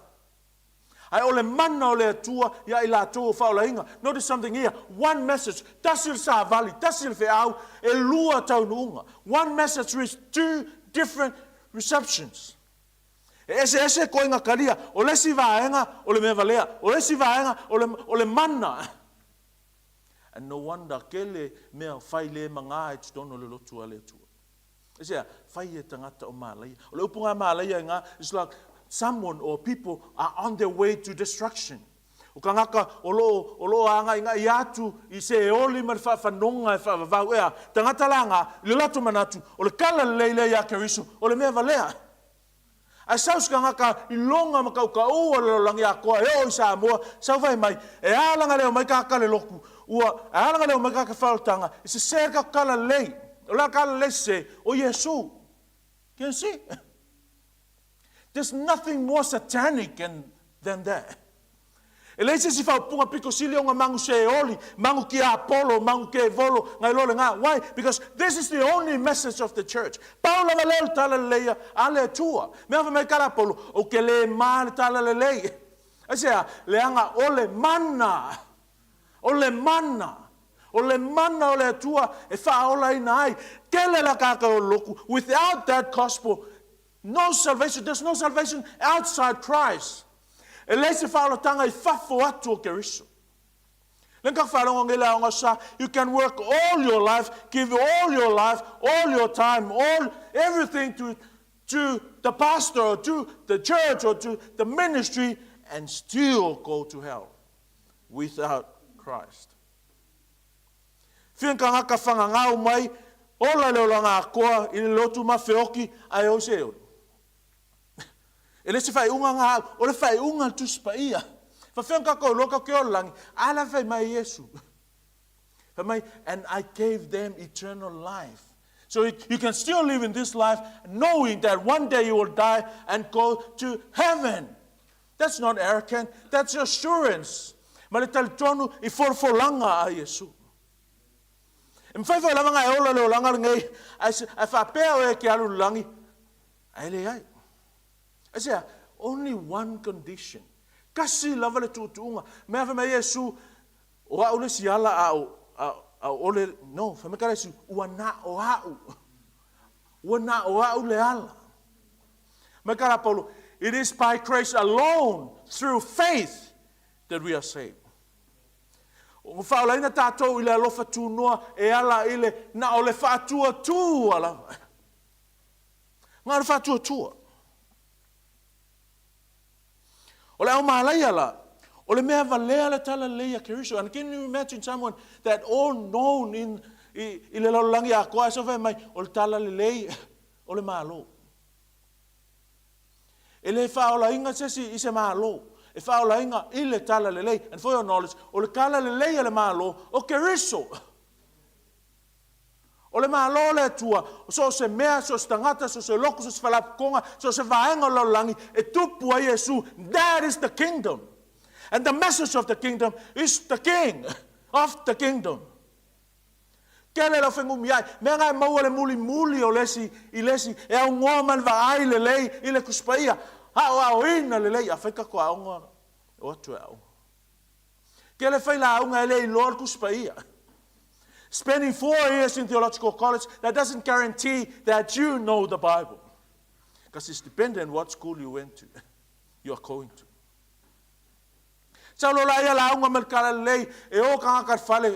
[SPEAKER 5] Ae o le mana o le Atua ia i latou o faaolaina. Notice something here. One message. Tasi le savali, tasi le feau, e lua taunuuga. One message with two different receptions. E ese ese koinga kalia. O le isi vaega o le mea valea. O le isi vaega o le, o le mana. And no wonder kele mea fai le manga e totonu o le lotu a le Atua. E se fai e tagata o malaia. O le upu ngā malaia i ngā, it's like someone or people are on their way to destruction. O kangaka o lo, o lo anga i ngā i atu i se e oli ma le whaawhanonga e whaavavau ea. Tagata la ngā, le lato manatu, o le kala le leile ia Keriso, o le mea valea. Ae sau se tagata i loga ma kaukaua le lalolagi atoa e oo i Samoa, sau fai mai, e a laga leo mai kāka le lotu, ua, e a laga leo mai kāka whaoltanga, e sesē ka kala lelei. O le a kala lelei sesē, o Iesu. Can you see? There's nothing more satanic than that. E leai se isi faaupuga pito sili ona magu seoli, magu tiapolo, magu kevolo, nai lo lena. Why? Because this is the only message of the church. Pau lava lea o le talalelei a le Atua. Mea fai mai kala Paulo, ou te le ma le talalelei. Aisea? Leaga o le mana. O le mana. O le mana o le Atua e faaolaina ai. Tele la kākau o loku. Without that gospel, no salvation. There's no salvation outside Christ. E leai se faaolataga i fafo atu o Keriso. Le ka faalogo nei le aoga sa, you can work all your life, give all your life, all your time, all everything to to the pastor or to the church or to the ministry and still go to hell without Christ. Fia kangaka fagagau mai, ola le olaga akoa i le lotu ma feoki ae oi se oli. E le se faaiuga nga au, o le faaiuga a le Tusi Paia. Faafefea ona tatou iloa tatou te ola lagi? A la fai mai Iesu. Fai mai, and I gave them eternal life. So you can still live in this life knowing that one day you will die and go to heaven. That's not arrogant, that's assurance. Ma le talitonu i folafolaga a Iesu. E mafai foi lava ona e ola le olaga lenei, ae faapea oe e te alu i le lagi, Ae leai. Aisea? Only one condition. Tasi lava le tuutuuga. Mea fai mai Iesu, o a'u le isi ala a o, a, a o le, no, fai mai kala Iesu, ua na o a'u. Ua na o a'u le ala. Mai kala Paulo, it is by grace alone, through faith, that we are saved. Ua faaolaina tātou i le alofa tunoa e ala i le na o le faatuatua lava. Na o le faatuatua. O le aumalaia la, o le mea valea le talalelei a Keriso. And can you imagine someone that all known in, i, i le lalolagi atoa, ae sau fai mai, o le talalelei o le Malo. E le faaolaina se isi i se Malo, e faaolaina i le talalelei. And for your knowledge, o le talalelei a le Malo o Keriso. O le Malo o le Atua, so o se mea, so o se tagata, so o se lotu, so o se faalapotopotoga, so o se vaega o le lalolagi e tupu ai Iesu, that is the kingdom. And the message of the kingdom is the king of the kingdom. Kele lau fegumi ai, mea na e maua le mulimuli o le isi i le isi, e augoa ma le vaai lelei i le Tusi Paia, aoaoina lelei, afai tatou aoga o atu e aoga. Kele failauga e le iloa le Tusi Paia. Spending four years in theological college, that doesn't guarantee that you know the Bible. Because it's dependent what school you went to, you are going to. Sau lo la ia lauga ma le kala lelei, e o kangaka i le fale,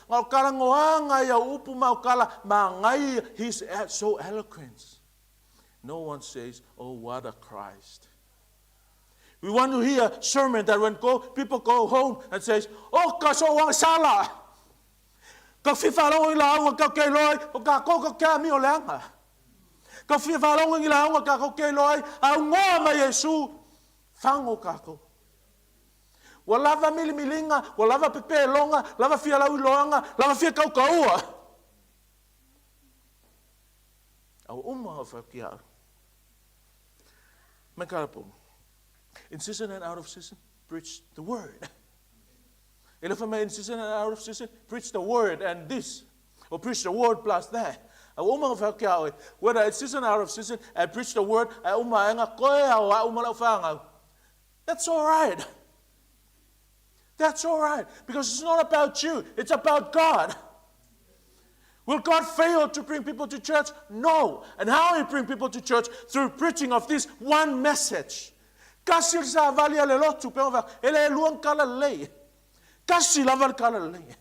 [SPEAKER 5] nga o kala ngoaga ia upu ma o kala magai, he's so eloquent. No one says, oh, what a Christ. We want to hear sermon that when go, people go home and says, Oh, ka so wang sala. Ka fia faalogo i lauga ka ke loa ai, o ka ko ka ke ami o leanga. Ka fia faalogo i lauga ka ko ke loa ai, a ungoa mai Iesu, fango kākou. Ua lava milimiliga, ua lava pepeloga, lava fia lauiloaga, lava fia kaukaua. A ua uma au whauki au. Mai karapo. In season and out of season, preach the word. E le whamai, in season and out of season, preach the word and this. Or preach the word plus that. A ua uma nga whauki a oe. Whether it's season out of season, I preach the word, a uma e nga koe a o a uma lau whangau. That's all right. That's all right. Because it's not about you. It's about God. Will God fail to bring people to church? No. And how he bring people to church? Through preaching of this one message. Kasi le savali a le lotu, pe ova, e le luang kala lelei. Kasi lava le kala lelei.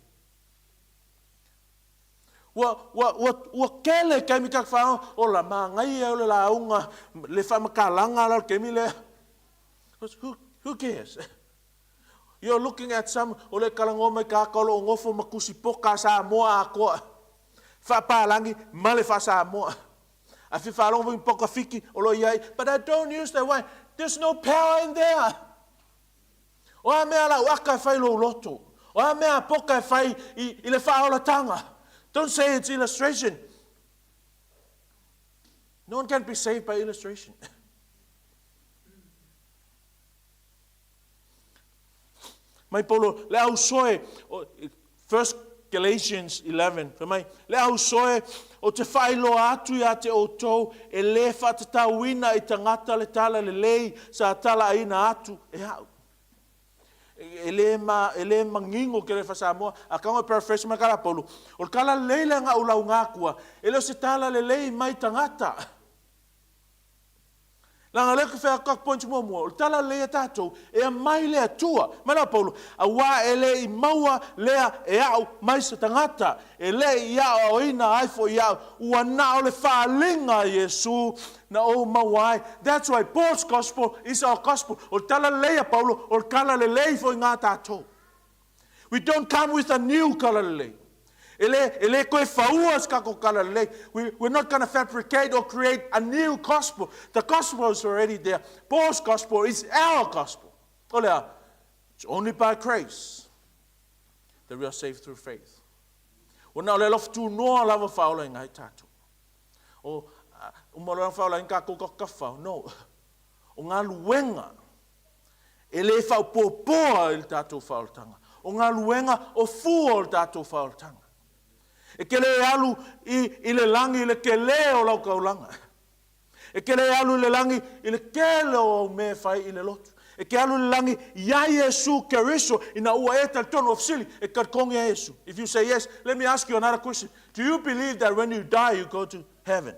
[SPEAKER 5] Ua, ua, ua, ua kele kemi kak whao, o la maangai e o le launga, le whamakalanga la kemi le. Who, who cares? You're looking at some o le kalagoa mai kākau o lo o nofo ma kusi poka Samoa atoa. Faapalagi ma le faa-Samoa. A fia faalogo foi poka fiki o lo o i ai, but I don't use that wine. There's no power in there. O a mea lau aka e fai lou loto? O a mea a poka e fai i, i le faaolatanga? Don't say it's illustration. No one can be saved by illustration. Mai Paulo, le au soe, 1 Galatians 11, fai mai, le au soe o te whailoa atu ia te outou e le whaatatauina i tangata le tala lelei sa tala aina atu e au. E le, ma, e le mangingo ke le Samoa, a kaunga paraphrase mai kala Paulo, o le tala lelei le ngau lau ngakua, e le o se tala lelei mai tangata. Leaga o lea ou te fai atu aku point muamua, o le talalelei a tatou e aumai le Atua. Mai la Paulo, Auā e le i maua lea e a'u mai se tagata, e le i aoaoina ai foi au, ua na o le faaaliga a Iesu na ou maua ai. That's why Paul's gospel is our gospel. O le talalelei a Paulo, o le talalelei foi gā tatou. We don't come with a new talalelei. E le, e le toe faua se tatou talalelei. We, we're not going to fabricate or create a new gospel. The gospel is already there. Paul's gospel is our gospel. O le a? It's only by grace that we are saved through faith. Ua na o le alofa tunoa lava faaola ai tatou. O, uma loa faaola ai tatou tafao. No. O galuega e le faaopoopoa i le tatou faaolataga. O galuega o fua o le tatou faaolataga. E te le alu i, i le lagi i le telē o lau taulaga. E te le alu i le lagi i le tele o au mea e fai i le lotu. E te alu i le lagi iā Iesu Keriso ina ua e talitonu. O fesili, e te talitonu iā Iesu? If you say yes, let me ask you another question. Do you believe that when you die you go to heaven?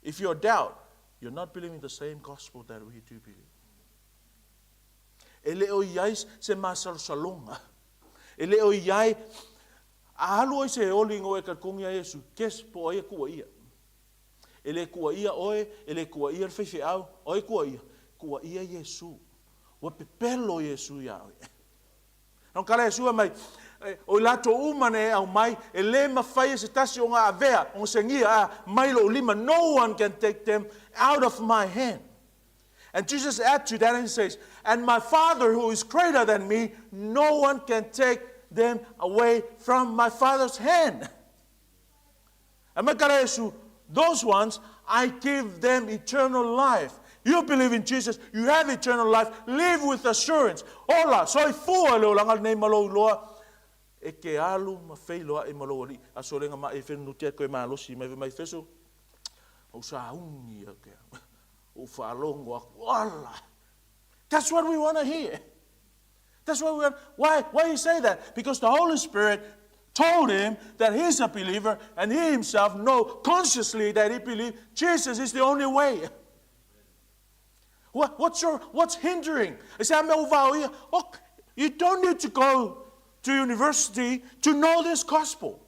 [SPEAKER 5] If you doubt, you're not believing the same gospel that we do believe. E le o i ai se masalosaloga. E le o i ai, a alu oe i se oli ina ua e talitonu iā Iesu, guess po o ai e kuaia. E le kuaia oe, e le kuaia le faifeau, o ai e kuaia? Kuaia Iesu. Ua pepelo Iesu iā oe. Na kala Iesu fai mai, O i latou uma na e aumai, e le mafai e se tasi o nga avea, o nga segia, a, mai lou lima. No one can take them out of my hand. And Jesus add to that and he says, And my Father who is greater than me, no one can take them away from my Father's hand. Fai mai kala Iesu, Those ones, I give them eternal life. You believe in Jesus, you have eternal life, live with assurance. Ola, soifua le olaga lenei ma lou iloa, e ke alu ma feiloai ma lou Alii. Aso lega ma e fenunuti ai koe malosi mai fai mai Efeso, ou sauni ia ke au, ou faalogo aku, ola! That's what we want to hear. That's what we want. Why, why he say that? Because the Holy Spirit told him that he's a believer and he himself know consciously that he believes Jesus is the only way. What, what's, your, what's hindering? I say, oh, you don't need to go to university to know this gospel.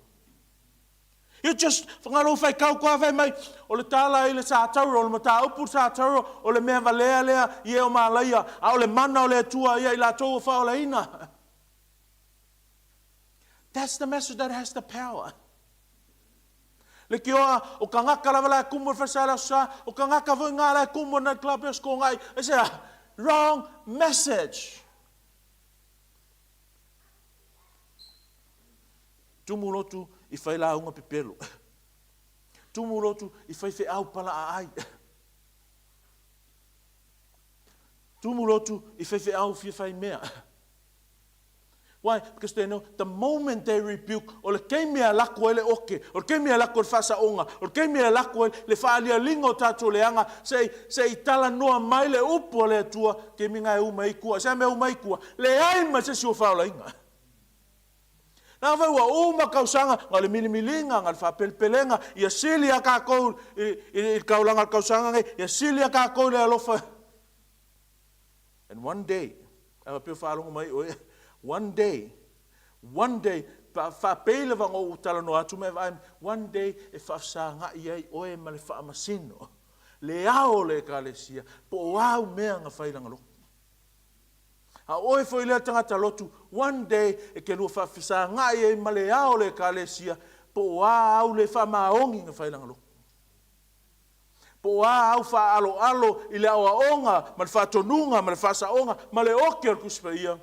[SPEAKER 5] You just, whangaro whai kau koa whai mai, o le tala i le sātauro, o le mataupu sātauro, o le mea valea lea i e o mālaia, a o le mana o le Atua ia i latou o whaolaina. That's the message that has the power. Le kioa, o ka ngaka lava la kumu e whasala sa, o ka ngaka voi ngā la kumu na club e sko ngai. I say, wrong message. Tumu lotu i whai lauga pepelo. Tumu lotu i whai wheau pala'a ai. Tumu lotu i whai wheau fia whai mea. Why? Because they know the moment they rebuke, o le keimi e lako ai le oke, o le keimi e lako ai le faasaoga, o le keimi e lako ai le faalialiga o tatou leaga, se i, se i talanoa mai le upu a le Atua, keimi nga e uma ai kua. Se a mea uma ai kua? Leai ma se isi o faaolaina. Na fai ua uma kausaga, na o le milimiliga, na o le faapelepelega, ia sili a kakou i, i, i le kaulaga o le kausaga nei, ia sili a kakou i le alofa. And one day, a faapea o faalogo mai oe, one day, one day, pe a faapei lava ona ou talanoa atu ma e vaai mai, one day e faafesagai ai oe ma le faamasino, le ao o le Ekalesia, po o au mea na fai lana lotu. A oe foi lea tagata lotu, one day e ke lua faafesagai ai ma le ao o le Ekalesia, po o a au le faamaoni na fai lana lotu. Po o a au faaaloalo i le aoaoga ma le faatonuga ma le faasaoga ma le oke o le Tusi Paia,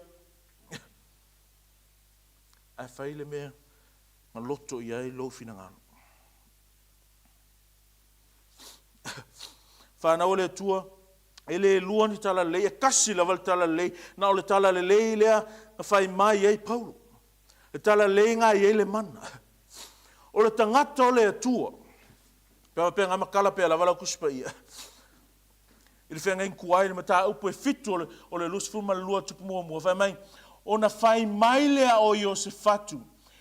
[SPEAKER 5] ae fai le mea na loto i ai lou finagalo. Whanau a le Atua, e le lua ni talalelei, e kasi lava le talalelei, na o le talalelei lea na fai mai ai Paulo. Le talalelei nga i ai le mana. O le tagata o le Atua, pe faapea nga makala pea lava lau Tusi Paia, i le feagaiga tuai i le mataupu e fitu o le, o le 22 tupu muamua, fai mai, ona fai mai lea o Iosefatu,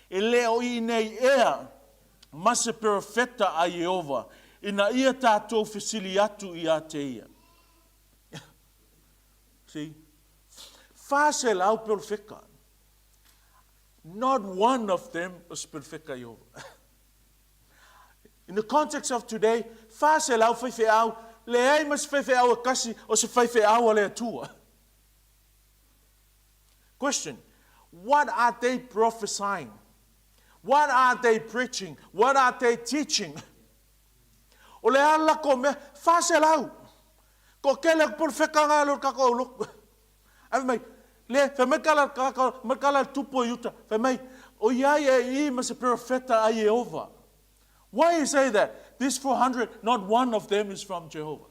[SPEAKER 5] e le o i inei ea ma se perofeta a Ieova, Ina ia tatou fesili atu ia te ia. See? 400 perofeka. Not one of them was perofeka Ieova. In the context of today, 400 faifeau, leai ma se faifeau e kasi o se faifeau a le Atua. Question, what are they prophesying? What are they preaching? What are they teaching? O le a lako mea, 400. Ko kele ko porofeka ngā lo kako au loku. Ai mai, le, fai mai kala kaka, mai kala tupu o Iuta, fai mai, o iai e i ma se perofeta a Iehova. Why you say that? This 400, not one of them is from Jehovah.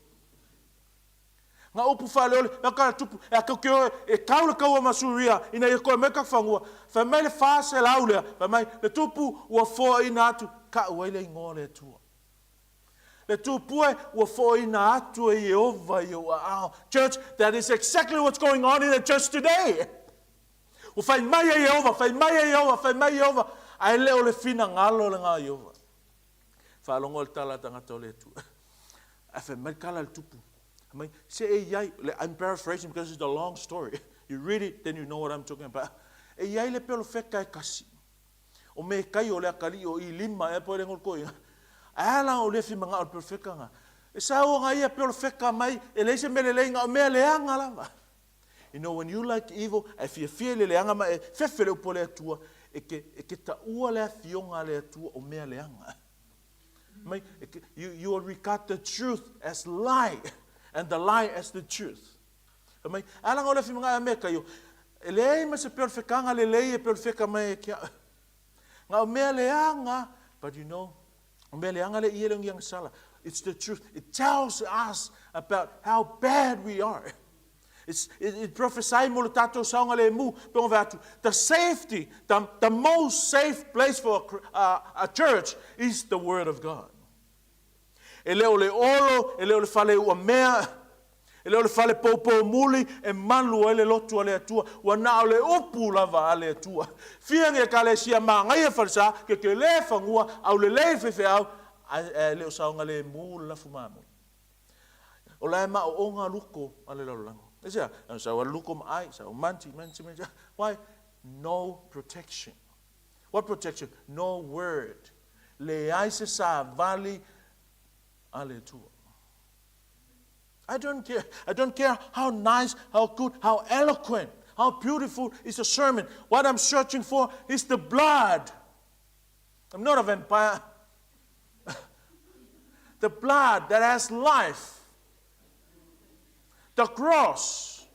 [SPEAKER 5] Nga upu faaleole, e kala tupu, e a kau ke oe, e kau le kaua ma Suria, ina ia koe mai ka fangua, fai mai le 400 lea, fai mai, le tupu ua foaina atu, ka'u ai le ingoa o le Atua. Le tupua ua foaina atu e Ieova i ou aao. Church, that is exactly what's going on in the church today. Ua fai mai e Ieova, fai mai e Ieova, fai mai Ieova, ae le o le finagalo le nga o Ieova. Faalogo le tala a tagata o le Atua. Ae fai mai le tala a le tupu. Fai mai, se e iai, I'm paraphrasing because it's a long story. You read it, then you know what I'm talking about. E iai le pelofeka e kasi. O Mekai o le akalii o Ilima ea po e lengo ko ia. Ae ala o le fi manga o le pelofeka nga. E sa o nga ia pelofeka mai, e leai se mea lelei nga o mea leaga lava. You know, when you like evil, e fiafia i le leaga ma e fefe le upu a le Atua, e ke, e ke taua le afioga a le Atua o mea leaga. Mai, e ke, you, you will regard the truth as lie, and the lie as the truth. Fai mai, a langa o le afioga a mea kai o, e leai ma se perofekanga lelei e perofeka mai e kia. Nga o mea leaga, but you know, o mea leaga le ia le ngianga sala. It's the truth. It tells us about how bad we are. It's, it, it prophesy mo le tātou saogalemu, pe o atu. The safety, the, the most safe place for a, a, a church is the word of God. E le o le olo, e le o le fale ua mea, e le o le fale poupou muli, e malu ai le lotu a le Atua, ua na o le upu lava a le Atua. Fia ni ekalesia māngaia falesa, ke ke le fangua, au le lei fefe au, ae le o saogalemu le lafu mamoe. O la e maʻoʻoga luko a le lalolagi. Aisea? E sau a luko ma ai, sau manti, manti, manti. Why? No protection. What protection? No word. Leai se savali a le Atua. I don't care. I don't care how nice, how good, how eloquent, how beautiful is the sermon. What I'm searching for is the blood. I'm not a vampire. The blood that has life. The cross.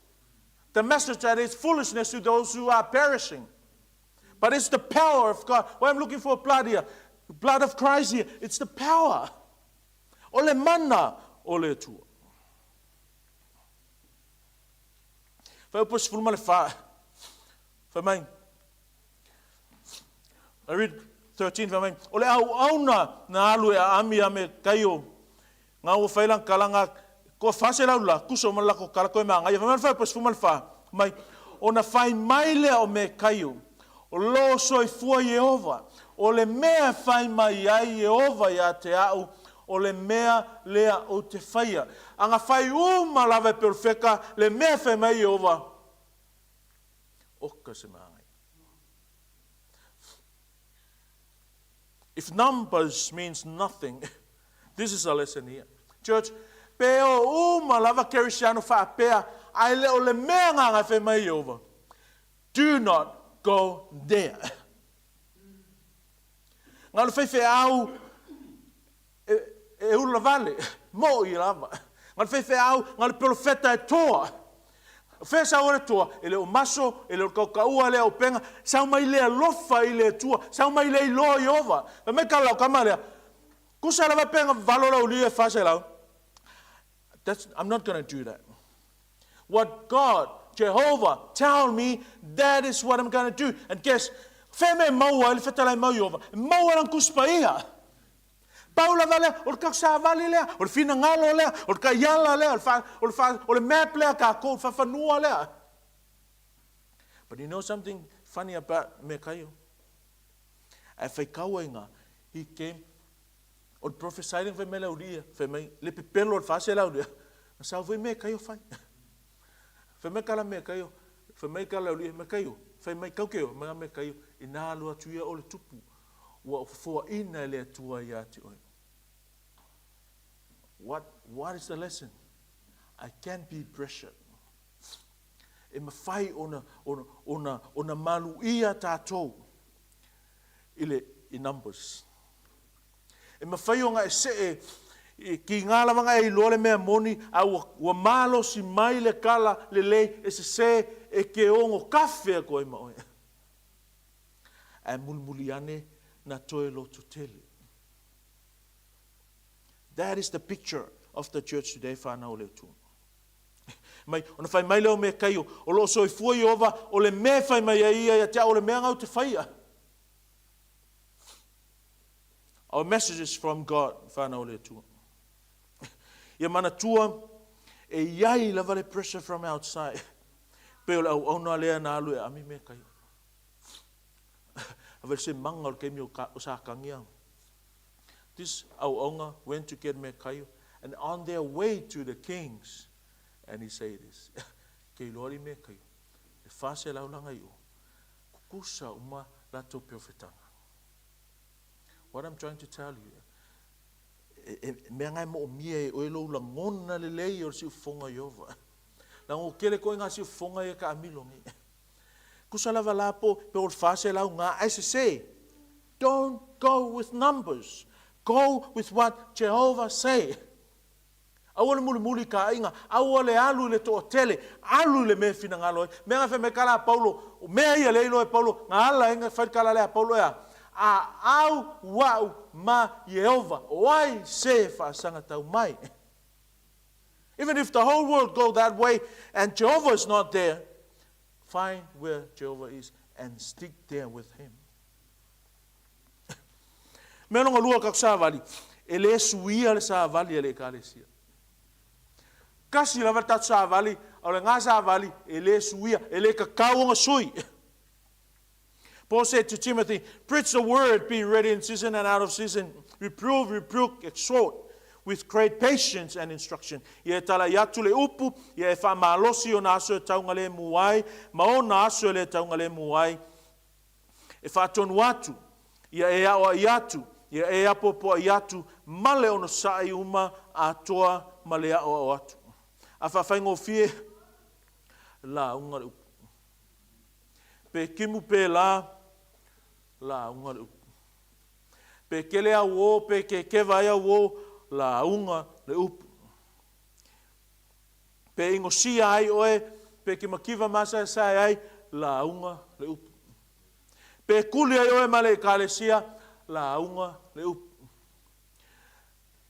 [SPEAKER 5] The message that is foolishness to those who are perishing. But it's the power of God. Well, I'm looking for blood here. The blood of Christ here. It's the power. O le mana o le Atua. Fai upu 14. Fai mai. I read 13, fai mai, o le auauna na alu e aami a me kaio, nga ua fai lang kalanga, ko fa se lau la, kuso ma lako kala koe ma ngai, fai mai fai pas fu ma fa, mai, o na fai mai lea o me kaio, o lo soifua Iehova, o le mea fai mai ai Iehova ia te au, o le mea lea o te whaia. Anga fai uma lava e perofeka, le mea fai mai Iehova, oka se maangai. If numbers means nothing, this is a lesson here. Church, pe o uma lava kerisiano faapea, ae le o le mea ngā fai mai Iehova. Do not go there. Ngā le faifeau e, e ula vale, mo i lava. Ngā le faifeau, ngā le perofeta e toa. Fea sau o le toa, e le o maso, e le o kaukaua, e le o penga, sau mai le alofa i le Atua, sau mai le iloa Iehova. Fai mai kala o kama lea, kusa lava penga valo lau lia e fase lau. That's, I'm not going to do that. What God, Jehovah, tell me, that is what I'm going to do. And guess, fea me maua i le fetalai mau Iehova, e maua lang kuspa ia. Pau lava lea, o le kausavali lea, o le finagalo lea, o le kaiala lea, o le, fa, o le, fa, o le map lea kākou, fafanua lea. But you know something funny about Mekaio? Ae whai kaua i ngā, he came, O le prophesy lea na fai mai le aualii ia, fai mai, le pepelo o le 400 lea, na sau foi mea kaio fai. Fai mai kala mea kaio, fai mai kala aualii ia, mea kaio, fai mai kau ke o, mai mea kaio, ina alu atu ia o le tupu, ua fofoaina e le Atua ia te oe. What, what is the lesson? I can be pressured. E mafai ona, ona, ona, ona maluia tātou i le i numbers. E mafai ona e see i ki ngā lava nga e iloa le mea moni, a ua, ua malosi mai le kala lelei e sesē e ke ogo kafe aku ai ma oe. Ae mulimuli ane na toe loto tele. That is the picture of the church today, whānau o le Atua. Mai, ona fai mai lea o mea kaio, o loo soifua Ieova, o le mea e fai mai ai ia ia te au, o le mea ngau te whaia. Our message is from God, whānau o le Atua. Ia manatua, e iai lava le pressure from outside. Pe o le auauna lea na alu e ami mea kaio. Ave se manga o le keimi o, ka, o sākangia. This auaunga went to get mea kaio, and on their way to the kings, and he say this, ke iloa li mea kaio, le whase laulanga i o, kukusa uma latou peofetanga. What I'm trying to tell you, e, e, mea ngai mo mia e oe lou lagona lelei o le siufofoga o Ieova. Lago kele koe ngā siufofoga ia ka amilo ngi. Kusa lava la po, pe o le whase lau ngā ai se se. Don't go with numbers. Go with what Jehovah say. Aua le mulimuli i ka aiga, aua le alu i le toatele, alu i le mea e finagalo ai. Mea nga fai mai kala a Paulo, o mea ia lea iloa e Paulo, nga ala ai nga fai le kala lea a Paulo e a? A au a'u ma Ieova, o ai se faasaga tau mai? Even if the whole world go that way and Jehovah is not there, find where Jehovah is and stick there with him. Mea longa lua ka savali, e le suia le savali a le ekalesia. Kasi lava le tatou savali, a o le ngā savali e le suia, e le kakau ona sui. Paul said to Timothy, Preach the word, be ready in season and out of season, reprove, rebuke, exhort with great patience and instruction. Ia e talai atu le upu, ia e whaamalosi ona aso e taungalemu ai, ma ona aso e le taungalemu ai, E faatonu atu, ia e aoaʻi atu, ia e apoapoaʻi atu, ma le onosaʻi uma atoa ma le aʻoaʻo atu. A faafaigofie, lauga le upu. Pe kimu pēlā, lauga le upu. Pe kele auō, pe kekeva ai auō, lauga le upu. Pe ingosia ai oe, pe kimakiva masaesae ai, lauga le upu. Pe kuli ai oe ma le ekalesia, lauga le upu.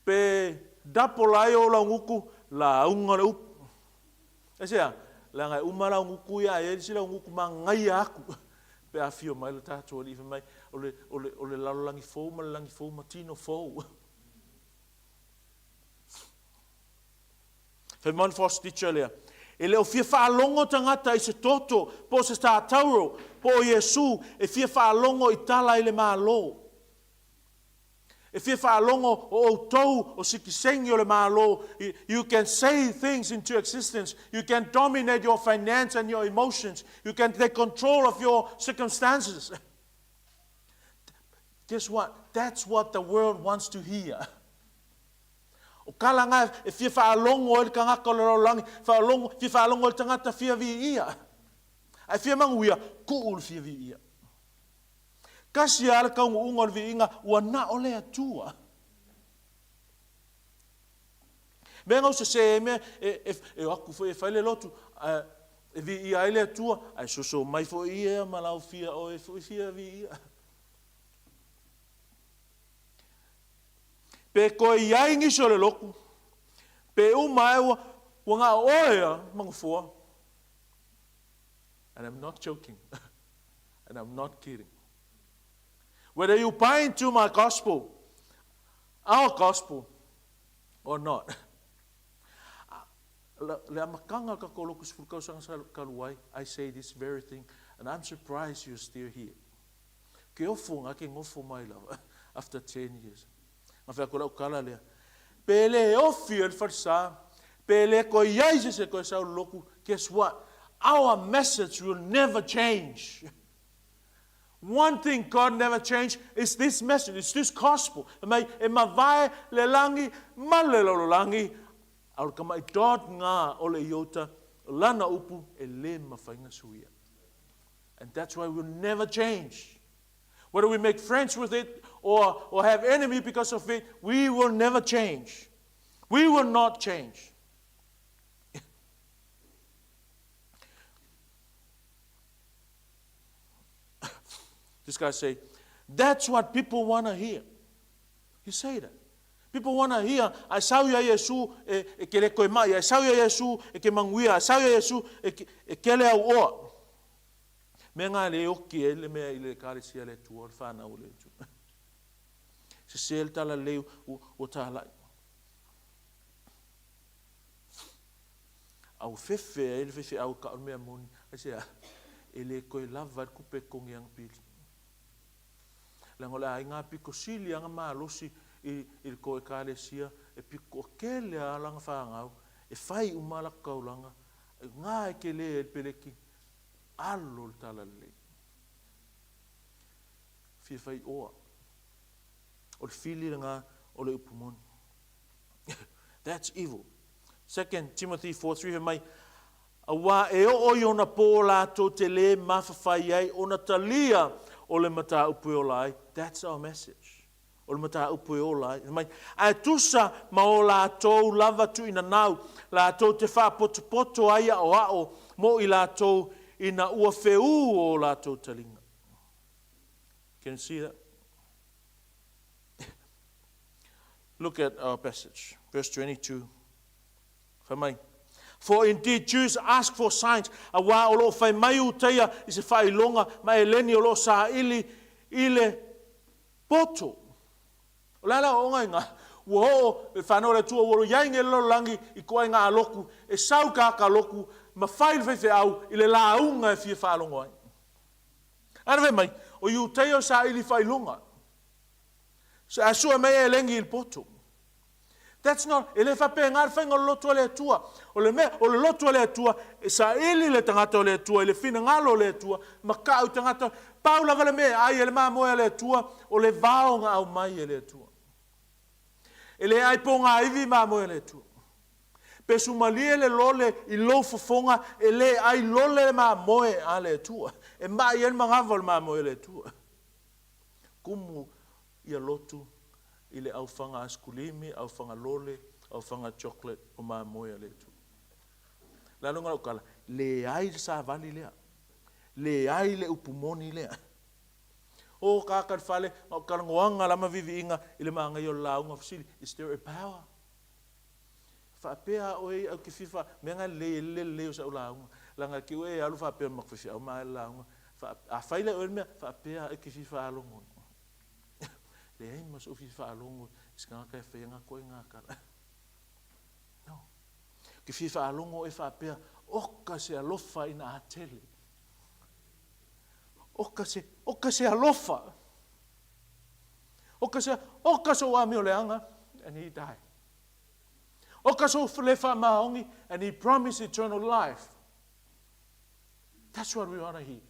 [SPEAKER 5] Pe dapola ai ou lauguku, lauga le upu. Aisea? Leaga e uma lauguku ia, ae i ai le isi lauguku magaia aku. Pe afio mai lo tatou Alii fai mai, o le, o le, o le lalolagi fou ma le lagi fou ma tino fou. Fai mai le false teacher lea, E le o fia faalogo tagata i se toto, po o se tātauro, po o Iesū, e fia faalogo i tala i le Malo. E fia faalogo o outou o sikisengi o le Malo. You can say things into existence. You can dominate your finance and your emotions. You can take control of your circumstances. Guess what? That's what the world wants to hear. O kala nga e fia faalogo ai le tagata o le lalolagi, faalogo, fia faalogo ai le tagata fia viia. Ae fia manuia, tuu le fia viia. Kasi lava le kaunuuga o le viiga, ua na o le Atua. Mea gau sesē ai mea e, e, e o atu foi e fai le lotu, ae e viia ai le Atua, ae soso mai foi ia ma lau fia oe foi fia viia. Pe koe i ai nisi o le loku, pe uma ae ua, ua na o oe a Mangafoa. And I'm not joking. And I'm not kidding. Whether you buy into my gospel, our gospel, or not. Le amataga o le tatou lotu sefulu tausaga sa talu ai, I say this very thing, and I'm surprised you're still here. Ke ofo nga ke nofo mai lava after 10 years. Na fai atu lau tala lea, Pe le ofi ai le falesa, pe le toe i ai se isi e toe sau i le lotu, guess what? Our message will never change. One thing God never change is this message, it's this gospel. Fai mai, e mavae le lagi ma le lalolagi, a o le tamai dot nga o le iota, o lana upu e le mafai na suia. And that's why we'll never change. Whether we make friends with it or, or have enemy because of it, we will never change. We will not change. This guy say, that's what people want to hear. He say that. People want to hear, a sau ia Iesu e, e ke le koe mai, a sau ia Iesu e ke manguia, a sau ia Iesu e, ke, e kele au oa. Mea ngā le oki e le mea i le ekalesia le Atua, le whanau o le Atua. Sese le tala lei ua tālai. A ua fefe ai le faifeau e kau le mea moni, aisea, e le toe lava le tupe e totogi ana pili. Leaga o le aiga pito sili ana malosi i, i le tou ekalesia, e pito toatele lava lana fanau, e fai uma a latou taulaga, na e tele ai le peleki, alo le talalelei. Fia fai oa. O le fili lena o le upu moni. That's evil. Second Timothy 4:3 fai mai, Auā e oo i ona pō latou te lē mafafai ai ona talia o le mataupu e ola ai. That's our message. O le mataupu e ola ai. Fai mai, Ae tusa ma o latou lava tuuinanau, latou te faapotopoto ai aʻoaʻo mo i latou ina ua feū o latou taliga. Can you see that? Look at our passage, verse 22. Fai mai, For indeed Jews ask for signs, auā o lo o fai mai Iutaia i se faailoga ma Eleni o lo o saili i le poto. O le a le aoaoga i ngā? Ua oo le whanau a le Atua, ua iai nei le lalolagi i koai ngā aloku, e sau kāka aloku, ma fai le faifeau i le lauga e fia faalogo ai. Ana fai mai, o Iutaia o saili faailoga. A sue mai e Eleni i le poto. That's not, e le faapena le faiga o le loto a le Atua. O le mea, o le loto a le Atua, e saili le tagata o le Atua i le finagalo o le Atua, ma kau tagata, pau lava le mea e ai e le mamoe a le Atua, o le vao na aumai e le Atua. E le ai pogaiwi mamoe a le Atua. Pe sumalie le lole i lou fofoga, e le ai lole le mamoe a le Atua. E mai ai le manava o le mamoe a le Atua. Kumu ia lotu i le aufaga aisikulimi, aufaga lole, aufaga chocolate o mamoe a le Atua. Lalo nga lau tala, leai le savali lea. Leai le upu moni lea. O kaka le fale, ma o talanoaga la ma viviiga i le magaia o le lauga fesili, is there a power? Faapea a oe au ke fia mea nga lelei e le lelei o sa'u lauga. Leaga ke oe e alu faapea ma faifeau ma le lauga. A fai lea oe le mea, faapea a ke fia faalogo. Leai ma so'u fia faalogo i se tagata e faia ngā koe ngā tala. No. Ke fia faalogo e faapea, oka se alofa ina a tele. Oka se, oka se alofa. Oka se, oka so'u amio leaga, and he died. Oka so'u le faamaoni, and he promised eternal life. That's what we want to hear.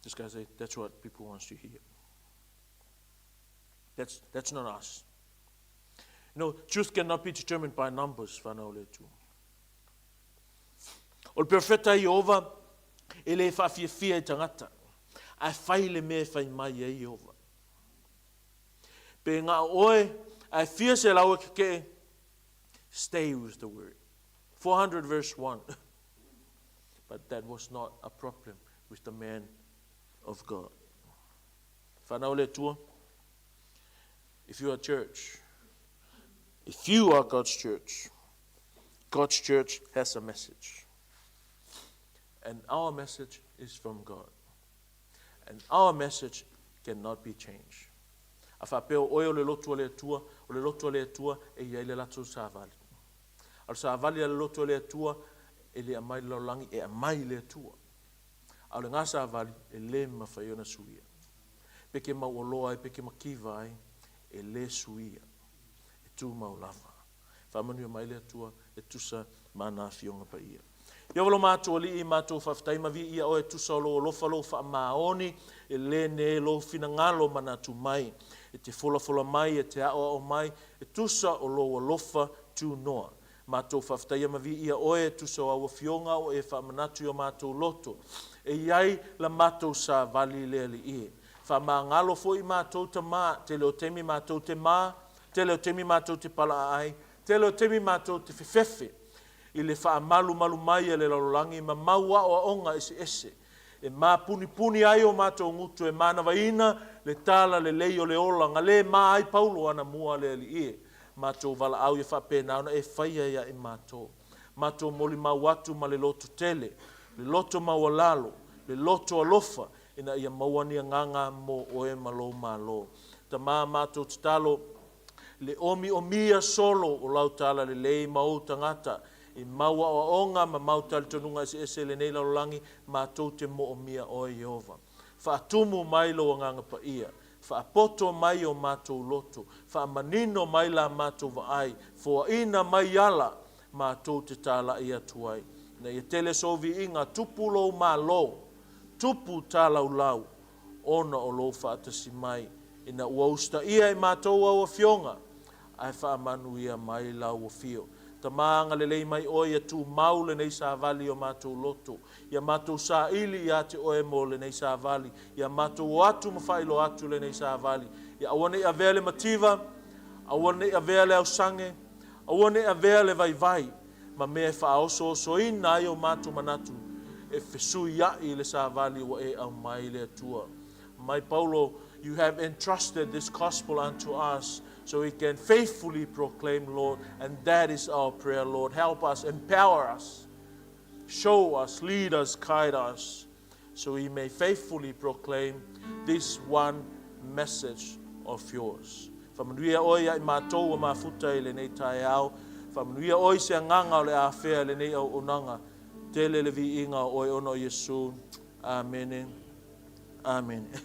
[SPEAKER 5] This guy said, that's what people want to hear. That's, that's not us. You know, truth cannot be determined by numbers, whanau le Atua. O le perofeta Ieova e le whaafiafia i tangata, ae fai le mea e fai mai ai Ieova. Pe ngā oe, ae fia se lau e keke'e, stay with the word. 400 verse 1. But that was not a problem with the man of God. Whanau le Atua, if you are church, if you are God's church, God's church has a message. And our message is from God. And our message cannot be changed. A faapea o oe o le lotu a le Atua, o le lotu a le Atua e i ai le latou savali. A o le savali a le lotu a le Atua, e le aumai i le lalolagi, e aumai i le Atua. A o le gasavali, e lē mafai ona suia. Pe ke mauoloa ai, pe ke makiva ai, e lē suia. E tumau lava. Faamanuia mai le Atua e tusa ma ana Afioga Paia. Ieova lo matou Alii, matou faafetai ma viia Oe e tusa o Lou alofa, Lou faamaoni, e le ne Lou finagalo manatu mai, e te folafola mai, e te aoao mai, e tusa o Lou alofa tunoa. Matou faafetaia ma viia Oe e tusa o Au Afioga ua E faamanatu i o matou loto, e i ai la matou savali i le Alii e. Faamagalo foi matou Tama, tele o taimi matou te ma, tele o taimi matou te palaa ai, tele o taimi matou te fefefe i le faamalumalu mai a le lalolagi ma mau aoaoga eseese e mapunipuni ai o matou gutu e manavaina le tala lelei o le ola ga le ma ai Paulo ana mua le Alii e. Matou valaau ia faapena ona e faia ia i matou. Matou molimau atu ma le loto tele, le loto maualalo, le loto alofa, ina ia maua ni agaga mo Oe ma Lou Malo. Tama, matou tatalo, le omiomia solo o Lau tala lelei ma Ou tagata, i mau aoaoga ma mau talitonuga eseese i lenei lalolagi, matou te moomia Oe, Ieova. Faatumu mai Lou Agaga Paia. Faapoto mai o matou loto, faamanino mai la matou vaai, foaina mai ala matou te talai atu ai. Ina ia tele sou viiga, tupu lou malo, tupu talaulau, ona o lou faatasi mai, ina ua usitaia e matou au afioga, ae faamanuia mai lau afio. Tama agalelei mai oe ia tumau lenei savali i o matou loto, ia matou saili ia te oe mo lenei savali, ia matou o atu ma faailoa atu lenei savali, ia aua ne i avea le mativa, aua ne i avea le ausage, aua ne i avea le vaivai, ma mea e faaosoosoina ai o matou manatu e fesuiai i le savali ua e aumai le Atua. Mai Paulo, you have entrusted this gospel unto us so we can faithfully proclaim, Lord, and that is our prayer, Lord. Help us, empower us, show us, lead us, guide us, so we may faithfully proclaim this one message of yours. Faamanuia oe ia i matou ua mafuta i lenei taeao. Faamanuia oe i se agaga o le afea i lenei auaunaga. Tele le viiga o oe ona o Iesu. Amene. Amene.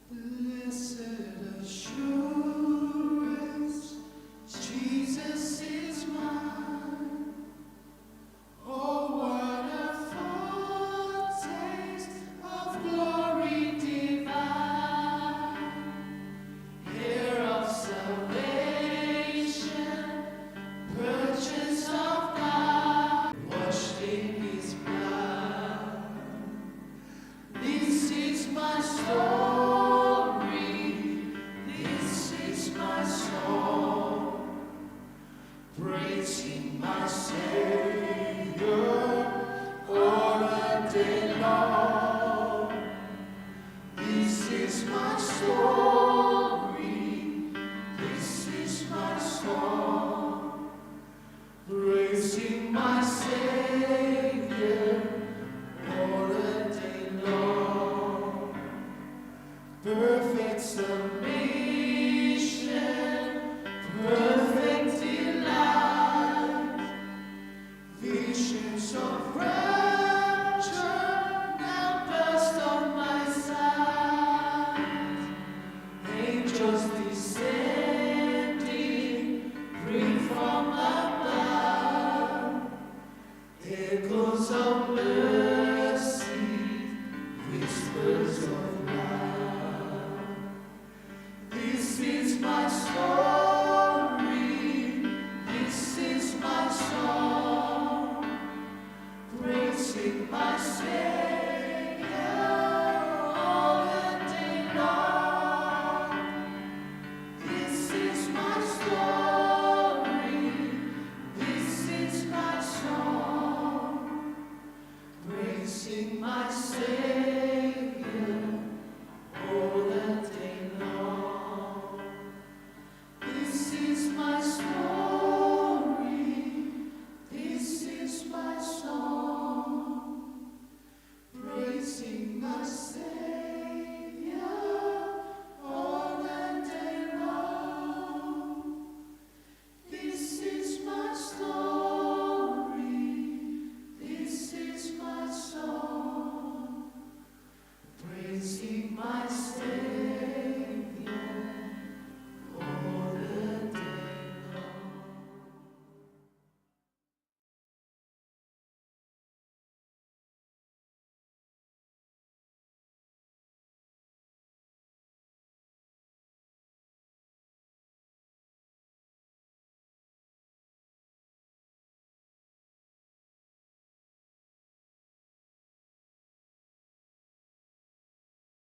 [SPEAKER 3] Blessed assurance, Jesus is mine. Oh, what a foretaste of glory divine, Heir of salvation, purchase of God, washed in His blood. This is my story, this is my song, praising my Savior all the day long. This is my story, this is my song, praising my Savior all the day long. Perfect submission, perfect delight, visions of